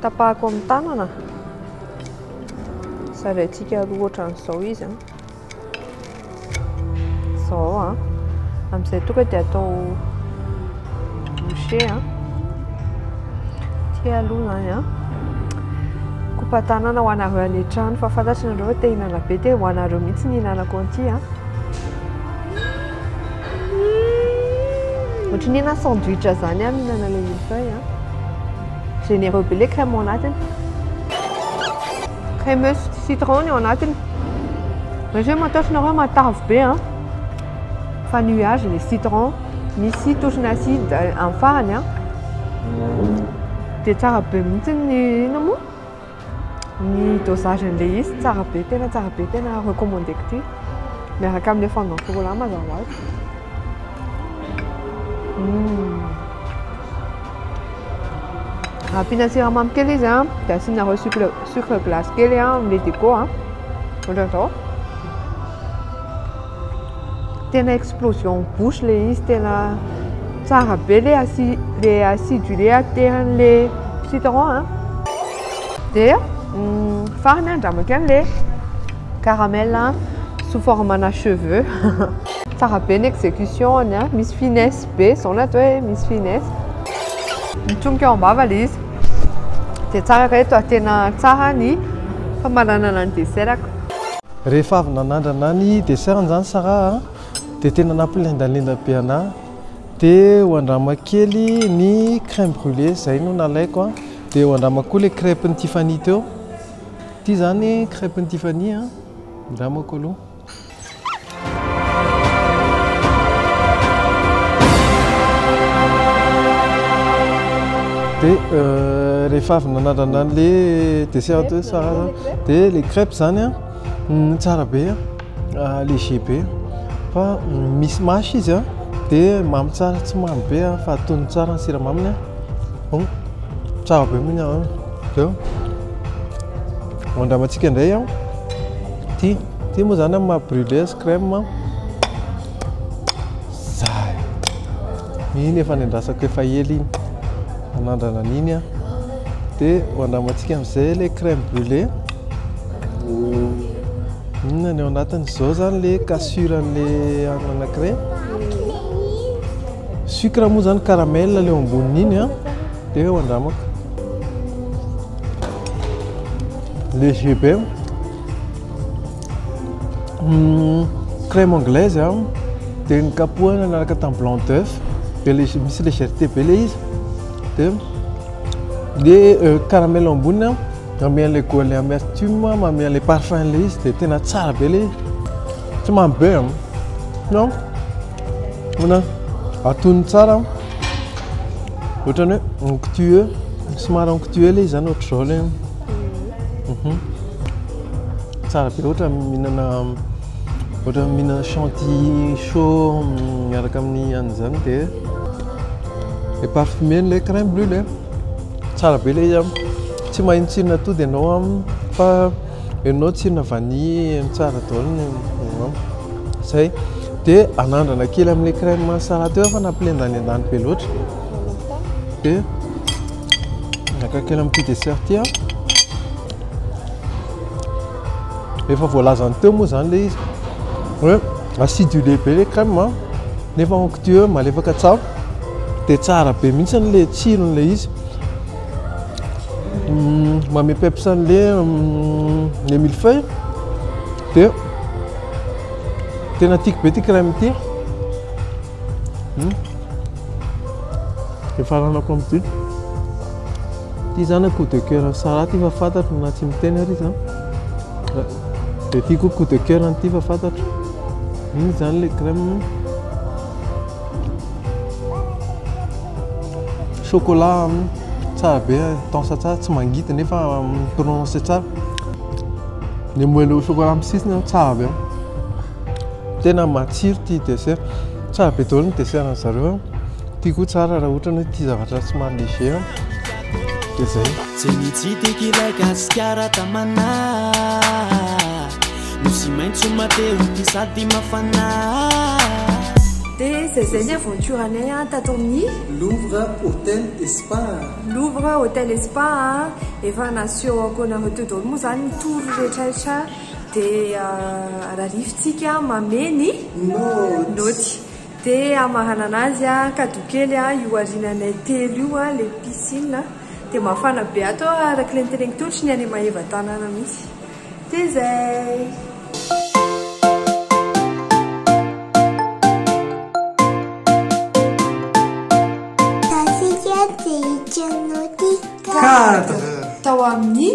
Tapahako amin'ny tanana. Zaraintsika roa ohatran'izao izy a. Izao a. Amin'izay tonga dia atao bouchée a. Ity aloha izany a. Kopa-tanana ho anareo any an-trano fa fantatry nareo fa te hihinana be dia ho anareo mihitsy ny hihinanako an'ity a. Ohatran'ny hoe na sandwich izany aho mihinana ilay millefeuille a. Généreux be ilay crème ao anatiny. Crémeux citron ny ao anatiny. Misy hoe matahotra nareo matavy be a. Fa nuage ilay citron. Misy touche-na acide amin'ny farany a. Dia tsara be mihitsy ny inona moa? Ny dosage an'ilay izy tsara be, tena tsara be, tena recommandeko ity. Miaraka amin'ilay fondant chocolat mazava ho azy. Ampiana siramamy kely izy a, dia asianareo sucre glace kely a amin'ilay déco a. Ohatran'izao. Tena explosion bouche ilay izy, tena tsara be ilay ilay acidulé ateran'ilay citron a. Dia farany andramako ihany ilay caramel sous forme ana cheveux. Tsara be ny exécution-ny a, misy finesse be, izao no atao hoe misy finesse. Mitsonika ao am-bava ilay izy. Dia tsara reto a, tena tsara ny famaranana ny dessert-ko. Rehefa avy nanandrana ny dessert-ny izany Sarah a, dia tena nampilendalenda be anà. Dia ho andramako kely ny crème brûlée, izay no nalaiko a. Dia ho andramako koa ilay crêpe-n'i Tiffany teo. Ity izany crêpe-n'i Tiffany a, andramako aloha. Dia rehefa avy nanandrana an'ilay dessert teo Sarah zany, dia ilay crêpe zany an, tsara be an, léger be fa misy masy izy an, dia mamy tsara, tsy mamy be an, fa antonony tsara ny siramaminy an, tsara be mihitsy an, dia andramantsika indray an, ity. Ity moa zany amin'ny maha brûlé sy crème. Zay. Iny efa nendrasako efa ela iny. Nanandrana an'iny aho. Dia ho andramantsika amin'izay ilay crème brûlée. Inona ny ao anatiny? Izao zany ilay cassure an'ilay hanina anankiray. Sucre moa zany caramel ilay eo ambonin'iny an. Dia ho andramako. Léger be. Crème anglaise dia nikapohana niaraka tamin'ny blanc d'oeuf dia misy légèreté be ilay izy dia le caramel ao amboniny a manome an'ilay goût an'ilay amertume manome an'ilay parfum an'ilay izy dia tena tsara be ilay izy tsy mamy be a non tena atonony tsara ohatran'ny hoe onctueux somary onctueux ilay izy zany ohatr'izao ilay Tsara be ohatra mihinana ohatra mihinana chantilly chaud miaraka amin'ny an'izany dia le parfumé ilay crème brûlée. Tsara be ilay izy an. Tsy maheno tsirona atody ianao an fa henonao tsirona vanille tsara daholo ny zay. Dia anandrana kely amin'ilay crème salade teo aho fa nampilendalendany be loatra. Dia Miaraka kely amin'ity dessert ity an. Efa voalazany teo moa izany ilay izy hoe acidulé be ilay crème an, nefa onctueux, malefaka tsara. Dia tsara be mihitsy ilay tsiron'ilay izy. Manome peps an'ilay ilay mille feuille. Dia tena tiako be ity crème ity. Efa ranako amin'ity. Ity zany coup de cœur Sarah ity fa fantatro na tsy miteny ary izy an. Dia ity koa coup de cœur an'ity fa fantatro. Iny zany le crème. Chocolat tsara be, intense tsara, tsy mangidy nefa prononcé tsara. Ny moelleux au chocolat amin'ny sisiny tsara be. Tena matsiro ity dessert. Tsara be daholo ny dessert an'ny zareo. Ity koa tsara raha ohatra hoe tia zavatra somary léger. Dia izay. Tsy nitsidika ilay Gasikara tamana Nosy maitso maha-te-ho tia sady mafana. Dia izay izay ny aventure anay tato amin'ny. Louvre Hotel et Spa. Louvre Hotel et Spa efa nasehoko anareo teo daholo moa izany ny tour rehetrarehetra. Dia rarifintsika mamehy ny naoty. Dia hamaranana azy cadeau kely io arinanay telo io ilay piscine. Dia mafana be ato araka ilay noteneniko teo ohatry ny any Maevatanàna mihitsy. Dia izay. Tafika dia hitanao Cadre. Tao amin'ny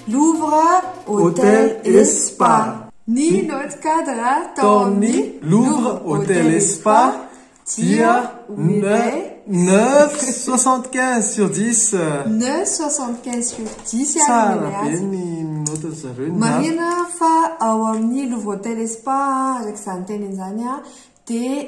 Louvre Hotel et Spa. Ny note cadre tao amin'ny Louvre Hotel et Spa dia 9,75 sur 10. 9,75 sur 10 ary Tsara nomena be azy. ny note-ny zareo. Ny Marihina fa ao amin'ny Louvre Hotel et Spa araka izany teniny izany dia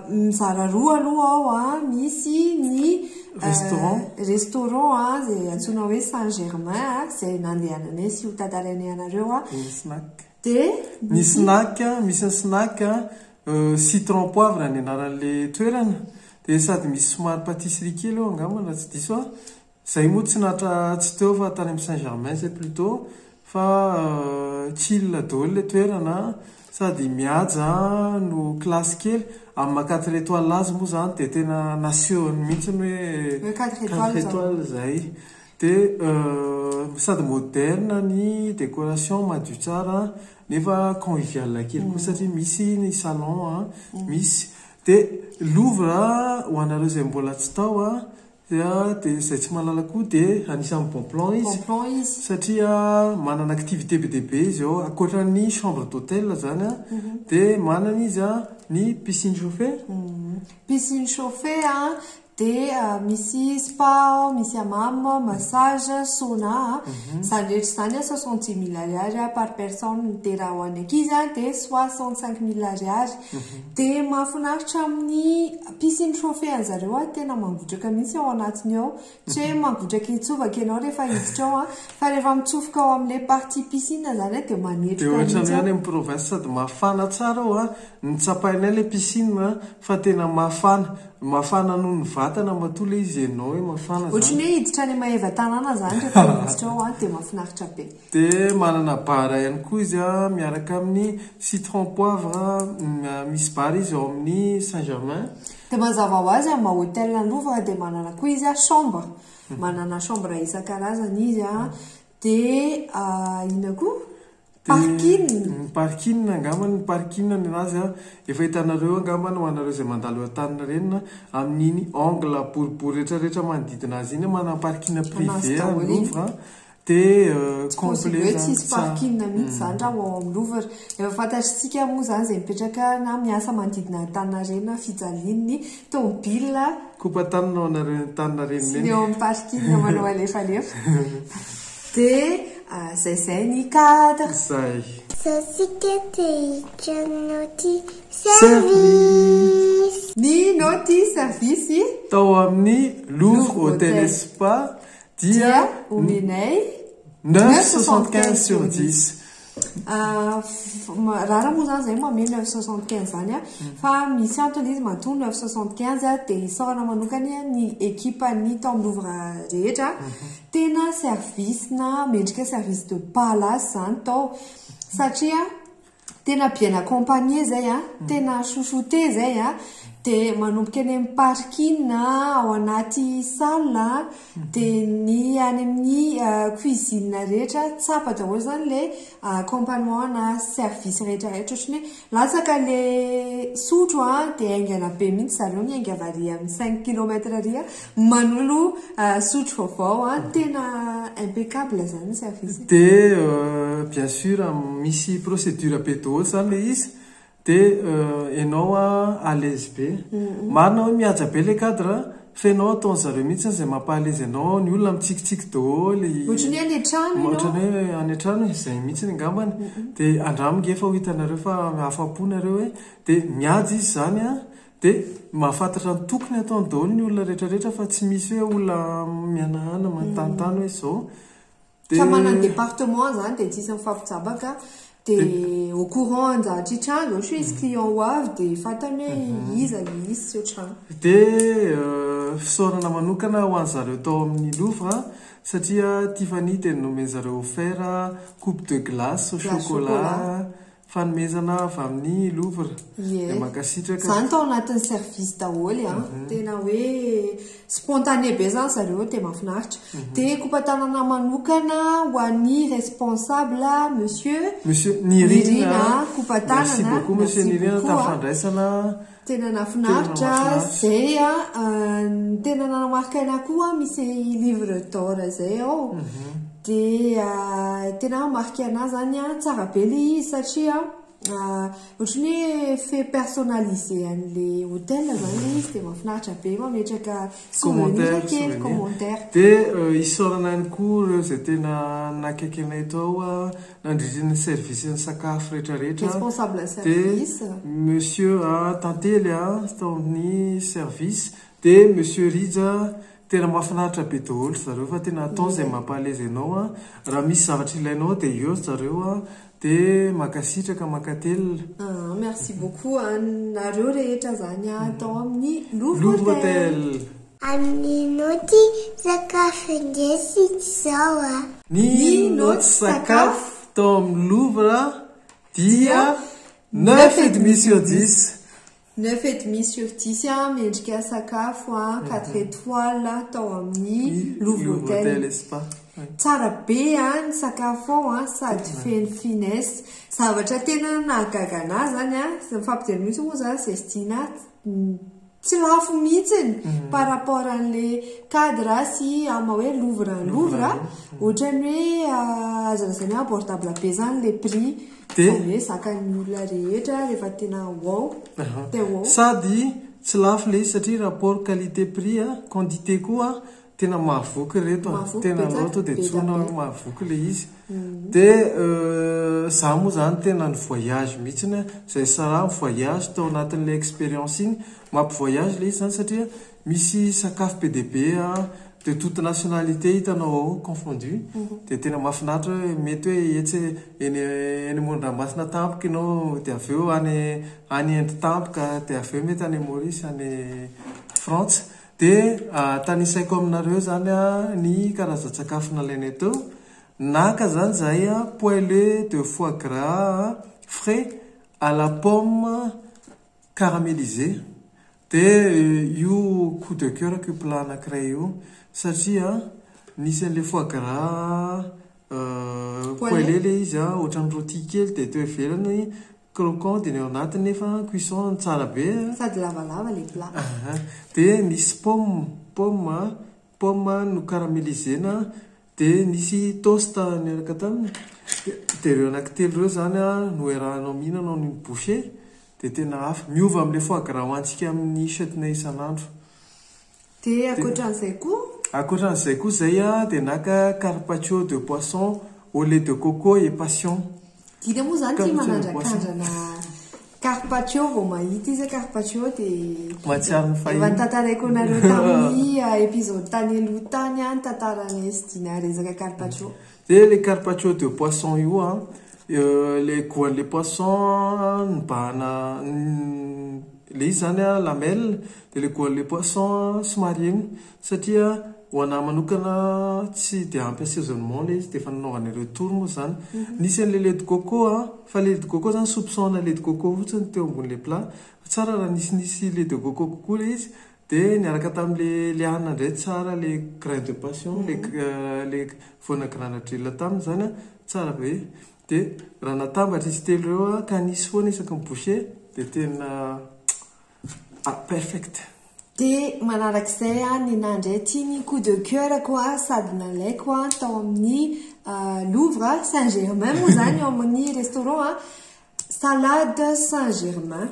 mizara roa aloha ao an, misy ny Restaurant. restaurant izay antsoina hoe Saint Germain izay nandehananay sy ho tantarainay anareo an. Ny snack. Dia Ny snack, misy ny snack, citron poivre ny anaran'ilay toerana, dia sady misy somary pâtisserie kely eo angamba raha tsy diso aho. Zay moa tsy natra tsy teo fa tany amin'ny Saint Germain zay plutôt fa chill daholo ilay toerana sady mihaja no classe kely, amin'ny maha quatre étoiles azy moa zany dia tena nasehony mihitsy hoe Hoe quatre quatre étoiles zao. étoiles zay. Dia sady moderne ny décoration, madio tsara nefa convivial kely koa satria misy ny salon misy. Dia Louvre ho anareo izay mbola tsy tao dia izay tsy mahalala koa dia anisan'ny bon plan izy. Bon plan izy. Satria manana activité be dia be izy ao. Ankoatra ny chambre d'hôtel izany dia manana izy ny piscine chauffée. Piscine chauffée dia misy spa ao, misy hammam, massage, sauna. Izany rehetra izany 70 000 ariary par personne. Dia raha ho an'ny ankizy dia 65 000 ariary. Dia mahafinaritra amin'ny piscine chauffée an'zareo tena mangotraka mihitsy ao anatiny ao. Tsy hoe mangotraka hitsovaka ianao rehefa hiditra ao fa rehefa mitsofoka ao amin'ilay partie piscine izany dia manetroka Dia ohatran'ny mihitsy hoe ao. any amin'ny province sady mafana tsara ao nitsapainay ilay piscine fa tena mafana. Mafana noho ny vatana matoa ilay izy ianao hoe mafana izany. Ohatran'ny hoe hiditra any Maevatanàna izany rehefa miditra ao dia mahafinaritra be. Dia manana bar ihany koa izy miaraka amin'ny citron poivre, misy bar izy ao amin'ny Saint Germain. Dia mazava ho azy amin'ny maha hôtel ny Louvre dia manana koa izy chambre. Manana chambre isan-karazany izy dia inona koa? Parking. Ny parking angamba, ny parking ny anazy efa hitanareo angamba ho anareo izay mandalo eo Antaninarenina amin'iny angle boribory rehetrarehetra manodidina azy iny manana parking privé daholo ny iny. Louvre dia Tsy possible complet hoe zany tsisy tsara. parking mihitsy izany raha ao amin'ny Louvre. Efa fantatritsika moa izany izay mipetraka na miasa manodidina Antaninarenina fijalian'ny tomobile Kopatanina ho anareo Antaninarenina sy eny. ny eo amin'ny parking manao alefalefa. Dia izay izay ny cadre. Izay. Zasika te hiditra noty Service. service. Ny noty service Tao amin'ny Louvre Louvre Hôtel Hôtel. Spa dia dia omenay 9,75 sur 10. Rara moa izany izay manome 9,75 izany fa misy antony izy matoa 9,75 dia isaorana manokana ny équipe ny tao amin'ny Louvre rehetra. Tena service na mendrika service de palace izany tao satria tena bien accompagné izay tena chouchouté izay dia manomboka eny amin'ny parking ao anaty salle dia ny any amin'ny cuisine rehetra tsapa daholo izany ilay accompagnement na service rehetrarehetra ohatran'ny hoe latsaka ilay sotro dia haingana be mihitsy zareo miainga avy ary amin'ny 5 kilomètre ary manolo sotro vaovao tena impeccable izany ny service. Dia bien sûr misy procédure be daholo izany ilay izy dia ianao à l'aise be. Marina hoe mihaja be ilay cadre fa ianao ataon'zareo mihitsy izay mampa-à-l'aise anao, ny olona mitsikitsiky daholo. Ohatran'ny hoe any an-trano ianao. Ohatran'ny hoe any an-trano izay mihitsy angambany. Dia andramo nge fa ho hitanareo fa afa-po nareo hoe dia mihaja izy izany dia mahafantatra ny tokony ataony daholo ny olona rehetrarehetra fa tsy misy hoe olona mihanahana manontanontany hoe izao. Fa manana département izany dia tsisy mifampijabaka dia au courant anjatra hitranga ohatra hoe izy client ho avy dia fantany hoe iza le izy sy ohatrany. Dia fisaorana manokana ho an'zareo tao amin'ny Louvre satria Tiffany dia nomen'zareo offert coupe de glace au Glace chocolat chocolat. fanomezana avy amin'ny Louvre. Ie. Dia mankasitraka. Izany tao anatin'ny service daholo tena hoe spontané be izany zareo dia mahafinaritra. Dia kopatanana manokana ho an'ny responsable monsieur Monsieur Nirina. Nirina, kopatanana. Merci beaucoup monsieur Merci Nirina beaucoup, tamin'ny fandraisana. Tena nahafinaritra Tena nahafinaritra. izay tena nanamarika anahy koa misy livre d'or izay ao. Dia tena marika anahy izany tsara be ilay izy satria ohatran'ny hoe fait personnalisé an'ilay hôtel izany ilay izy dia mahafinaritra be mametraka souvenir Commentaire, kely, souvenir. commentaire. Dia isaorana ihany koa ireo izay tena nakaiky anay tao nandritra ny service ny sakafo rehetrarehetra. Responsable Dia service. monsieur Tantely tao amin'ny service dia monsieur Rija tena mahafinaritra be daholo zareo fa tena atao izay mampa-à-l'aise anao raha misy zavatra ilainao dia eo zareo dia mankasitraka mankatelina. Merci beaucoup anareo rehetra izany tao amin'ny Louvre Louvre Hôtel. Hôtel. Amin'ny noty sakafo indresy izao Ny noty sakafo tao amin'ny Louvre dia 9,5 sur 10. 9,5 sur 10 mendrika sakafo 4 étoiles tao amin'ny Louvre Hotel. Spa. Tsara be ny sakafo ao sady feno finesse. Zavatra tena nahagaga anahy zany mifampijery mihitsy moa zany zay sy Dina, tsy lafo mihitsiny par rapport an'le cadre sy ama hoe Louvre. Louvre ohatrany hoe azo lazaina hoe abordable be zany le prix. Zany hoe zakan'ny olona rehetra rehefa tena ao teo ao. Sady tsy lafo le izy satria rapport qualité prix quantité koa tena mahavoky reto. Mahavoky tena betsaka, anao to dia be tsona da be. Mahavoky le izy. Dia za moa zany tena ny voyage mihitsiny zay sara voyage tao anatin'le expérience iny. Mampivoyage le izy zany satria misy sakafo be dia be de toute nationalité hitanao ao confondu. Dia tena mahafinaritra hoe mety hoe etsy eny amoron-dranomasina tampoka ianao, dia avy eo any Inde tampoka, dia avy eo mety any Maurice, any Frantsa. Dia tanisaiko aminareo zany ny karazan-tsakafo nalainay teo. Naka zany zahay poêlé de foie gras frais à la pomme caramélisée. Dia io coup de cœur ko plat anankiray io satria nisy an'le foie gras poêlé le izy ohatran'ny rôti kely, dia teo ivelany croquant, dia ny ao anatiny nefa cuisson tsara be. Sady lavalava le plat. Aha. Dia nisy pomme no caramélisena, dia nisy toast niaraka taminy. Dia ireo anankitelo ireo zany no iarahanao mihinana ny bouchée, dia tena hafa miova amin'le foie gras hoantsika amin'ny chutney isan'andro. Dia ankoatran'izay koa? Ankoatran'izay koa zay dia naka carpaccio de poisson au lait de coco et passion. Dina moa zany tia Carpaccio de poisson. manandrakandrana carpaccio, vao mahita izy carpaccio dia Mahatsiaro ny fahiny. Efa nitantaraiko anareo tamin'ny épisode tany aloha tany ny tantaranay sy Dina resaka carpaccio. Dia le carpaccio de poisson io le goût an'le poisson nibahana le izy zany lamelle, dia le goût an'le poisson somary eny satria ho anahy manokana tsy dia ampy assaisonnement le izy, dia efa nanaovana retour moa zany. Nisy an'le lait de coco fa lait de coco zany soupçon lait de coco fotsiny teo ambon'le plat. Tsara raha nisinisy lait de coco kokoa le izy. Dia niaraka tamin'le le hanina indray tsara le grain de passion, le voana granadrille taminy zany tsara be. Dia raha natambatra izy telo ireo ka nisy foana isaky ny bouchée, dia tena perfect. Dia manarak'izay ny nandray tia ny coup de cœur koa sady nalaiko tao amin'ny Louvre Saint-Germain moa zany eo amin'ny restaurant salade Saint-Germain.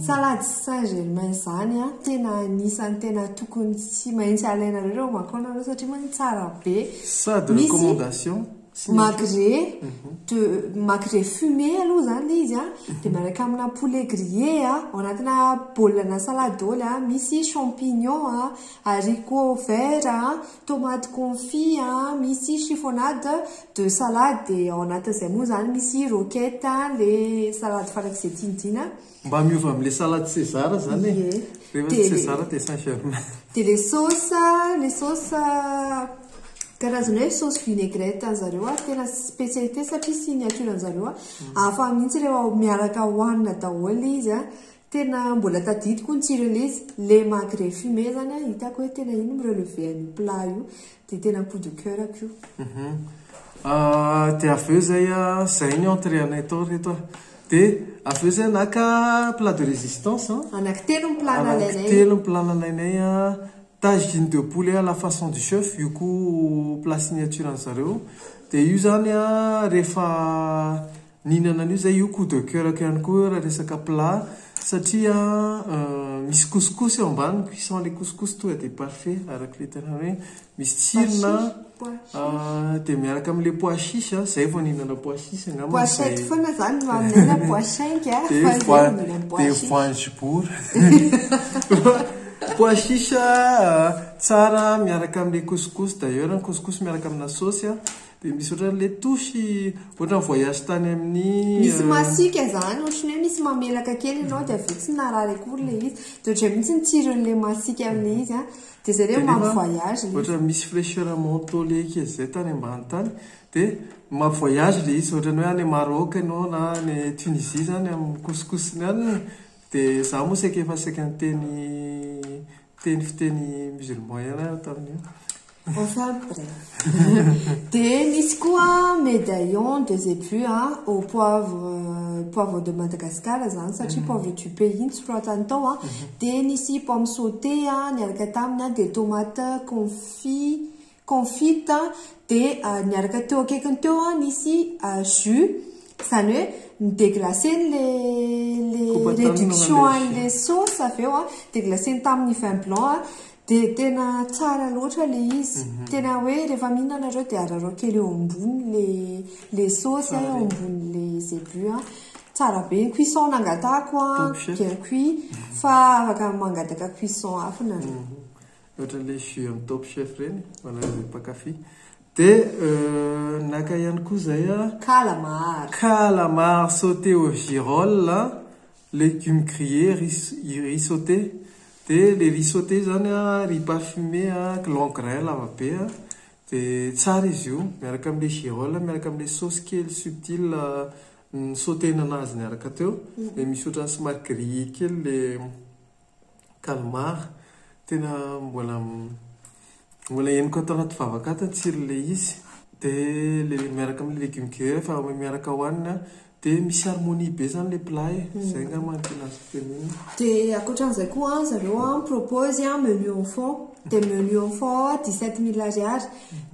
Salade Saint-Germain zany tena anisan'ny tena tokony tsy maintsy alainareo reo makao nareo satria moa tsara be. Sady Misy recommandation. Magret de magret fumé aloha zany le izy dia miaraka amina poulet grillé ao anatina bol na salade daholo misy champignon haricot vert tomate confit misy chiffonade de salade, dia ao anatin'izay moa zany misy roquette le salade farak'izay tiantiana. Mba miova amin'le salade César zany e. Ie. Rehefa César dia Saint-Germain. Dia le sauce karazana hoe sauce vinaigrette an'zareo tena spécialité satria signature an'zareo hafa mihitsy rehefa miaraka hohanina daholo izy tena mbola tadidiko ny tsiron'ilay izy. Le magret fumé zany hitako hoe tena iny mirelever an'io plat io, dia tena coup de cœur ko io. Dia avy eo zay zay ny entrée anay tao reto. Dia avy eo zay naka plat de résistance. Anankitelo ny plat nalainay. Anankitelo ny plat nalainay tagine de poulet à la façon du chef, io koa plat signature an'zareo. Dia io zany rehefa nihinana an'io zay, io coup de cœur ko ihany koa raha resaka plat satria misy couscous eo ambany, cuisson le couscous tonga dia parfait araka le tena hoe misy tsirona. Pois chiche. Dia miaraka amin'le pois chiche zay vao nihinana pois chiche angamba Pois zay. chiche foana zany no aminay na pois cinq Dia fa zay mihinana pois dia chiche. voanjobory. Pois chiche tsara miaraka amin'le couscous, d'ailleurs ny couscous miaraka amina sauce dia misy ohatran'le touche ohatran'ny voyage tany amin'ny Misy masika zany, ohatran'ny hoe misy mamelaka kely ianao dia avy eo tsy narary akory le izy. Dia ohatran'ny mihitsy ny tsiron'le masika amin'le izy dia zay hoe Dia nefa mampivoyage le izy. Ohatra misy fraîcheur mentholé kely zay tany ambany tany, dia mampivoyage le izy ohatran'ny hoe any Maroc ianao na any Tunisie zany amin'ny couscous-ny any. Dia izaho moa saika efa saika niteny teny fiteny musulman ihany aho tamin'io. Enfin bref. Dia nisy koa médaillon de zébu au poivre, poivre de Madagascar izany satria poivre du pays no soratany tao an. Dia nisy pomme sautée niaraka taminy dia tomate confit, confite dia niaraka teo akaikiny teo nisy jus, izany hoe ni-déglacer-ny le réduction an'ilay sauce avy eo, déglacer-ny tamin'ny vin blanc. Dia tena tsara loatra ilay izy. Tena hoe rehefa mihinana nareo dia ararao kely eo ambony le sauce, eo ambonin'ilay zébu. Tsara be ny cuisson nangatahako, bien cuit, fa afaka mangataka cuisson hafa nareo. Ohatran'ilay jus amin'ny Top Chef ireny, ho anareo izay mpankafy. Dia naka ihany koa izay. Calamar. Calamar sauté au girolles, légumes grillés, riz sauté. Dia ilay riz sauté izany riz parfumé, long grain lava be. Dia tsara izy io, miaraka amin'ilay girolles, miaraka amin'ilay sauce kely subtile ny sauté-na anazy niaraka teo. Dia misy ohatran'ny somary grillé kely ilay calmar. Tena mbola henoko ato anaty vavaka ato ny tsiron'ilay izy. Dia ilay miaraka amin'ilay légumes grillés rehefa miaraka hohanina dia misy harmonie be izany ilay plat e. Izay angamba no tena azoko tenenina. Dia ankoatran'izay koa zareo propose menu enfant. Dia menu enfant 17 000 ariary.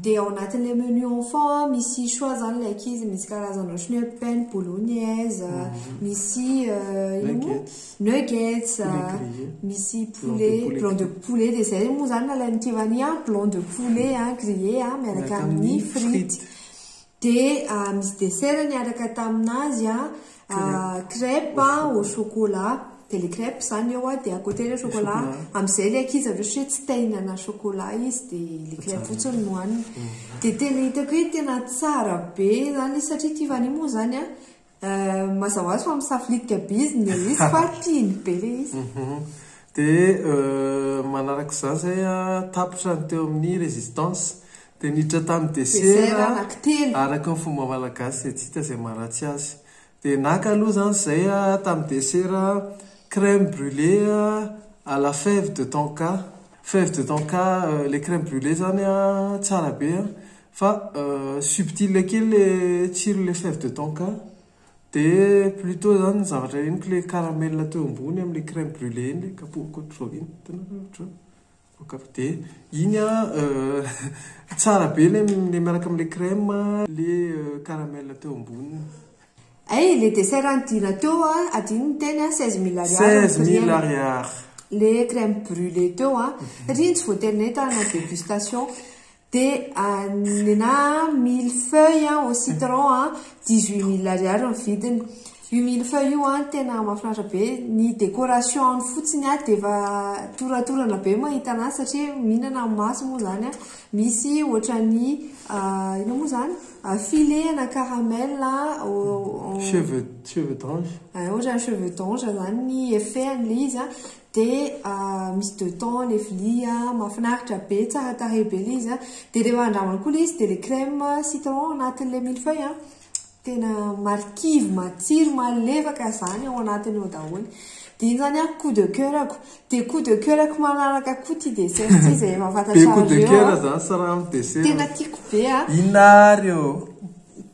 Dia ao anatin'ilay menu enfant misy choix izany ilay ankizy, misy karazana ohatran'ny hoe penne bolognaise, misy nuggets, misy poulet, blanc de poulet. Dia izay moa izany nalain'i Tiffany, blanc de poulet grillé miaraka amin'ny frites. Dia misy dessert niaraka taminazy, crêpe au chocolat. Dia ilay crêpe izany eo dia à côté ilay chocolat. Amin'izay ilay ankizy avy eo satria tsy te hihinana chocolat izy dia ilay crêpe fotsiny no hohaniny. Dia tena hitako hoe tena tsara be izany izy satria Tiffany moa izany mazava ho azy fa misafilitika be izy ny izy fa tiany be ilay izy. Dia manaraka izany izay tapitra ny teo amin'ny résistance. Dia niditra tamin'ny dessert anankitelo. Araka ny fomba malagasy izay tsy hita izay maharatsy azy. Dia naka aloha izany izay tamin'ny dessert crème brûlée à la fève de tonka. Fève de tonka, ilay crème brûlée izany tsara be fa subtile kely ilay tsiron'ilay fève de tonka. Dia plutôt izany ny zavatra henoko ilay caramel teo ambony amin'ilay crème brûlée iny, ilay kapoaka ohatr'izao iny. Hitanareo ohatr'izao? Dia iny tsara be ilay miaraka amin'ilay crème, ilay caramel teo amboniny. Ay, le dessert nidina teo adino ny teny 16 000 ariary. 16 000 ariary. Le crème brûlée teo satria iny tsy voatery nahitana dégustation. Dia nena mille feuille au citron 18 000 ariary ny vidiny. Io mille feuille io tena mahafinaritra be. Ny décoration any fotsiny dia efa toratorana be mahita anazy satria mihinana amin'ny maso moa izany. Misy ohatran'ny inona moa izany? Filet ana caramel Cheveux d'ange. Ohatran'ny cheveux d'ange izany ny effet an'ilay izy. Dia misy deux temps ilay vilia, mahafinaritra be, tsara tarehy be ilay izy. Dia rehefa andramana koa ilay izy dia ilay crème citron anatin'ilay mille feuille tena marikivy, matsiro, malefaka izany ao anatiny ao daholo. Dia iny izany coup de cœur-ko. Dia coup de cœur-ko manaraka koa ity dessert ity izay efa Be coup de fantatrareo. cœur izany sa raha amin'ny dessert. Tena tiako be. Inona ary io?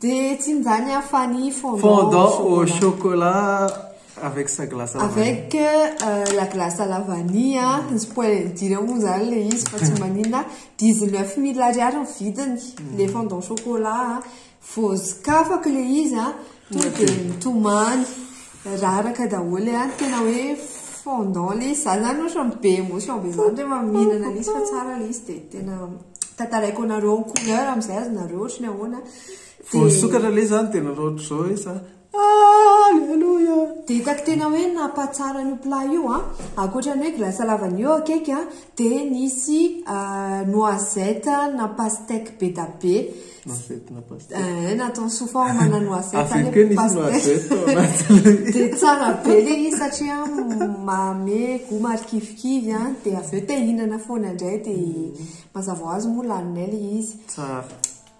Dia tsy iny izany fa ny fondant Fondant au chocolat. chocolat avec sa glace à la vanille. Avec la glace à la vanille, ny spoil dira moa izany ilay izy fa tsy maninona. 19 000 ariary ny vidiny le fondant chocolat. Voasokafako ilay izy tonga dia mitomany raraka daholo tena hoe fondant ilay izy. Za izany ohatran'ny be émotion be izany rehefa mihinana an'izy fa tsara ilay izy dia tena tantaraiko anareo en couleur amin'izay azonareo ohatran'ny ahoana. Voasokatra ilay izy izany dia nanao ohatr'izao hoe sa Alléluia. Dia hitako tena hoe nampatsara an'io plat io ankoatra ny hoe glace à la vanille eo akaiky dia nisy noisette na pastèque be da be. Noisette na pastèque. Natao sous forme na noisette Avy koa nisy pastèque. noisette ao anatin'ilay Dia tsara be ilay izy satria manome goût marikivikivy dia avy eo te hihinana foana indray dia mazava ho azy moa laninay ilay izy. Tsara.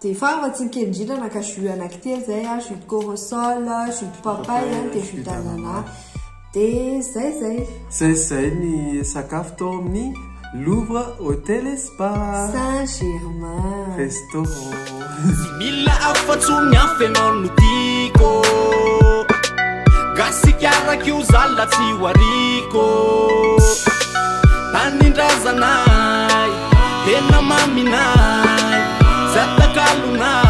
Dia fa tsy nikely indrindra naka jus anankitelo izay, jus de corossol, jus de papaye dia jus d'ananas. Dia zay zay. Zay zay ny sakafo tao amin'ny Louvre Hôtel et Spa. Saint-Germain. Restaurant. Tsy mila afa-tsony hafa ianao no tiako. Gasikara io zala tsy ho ariko. Tanindrazanay, tena maminay, tsy atakalonay.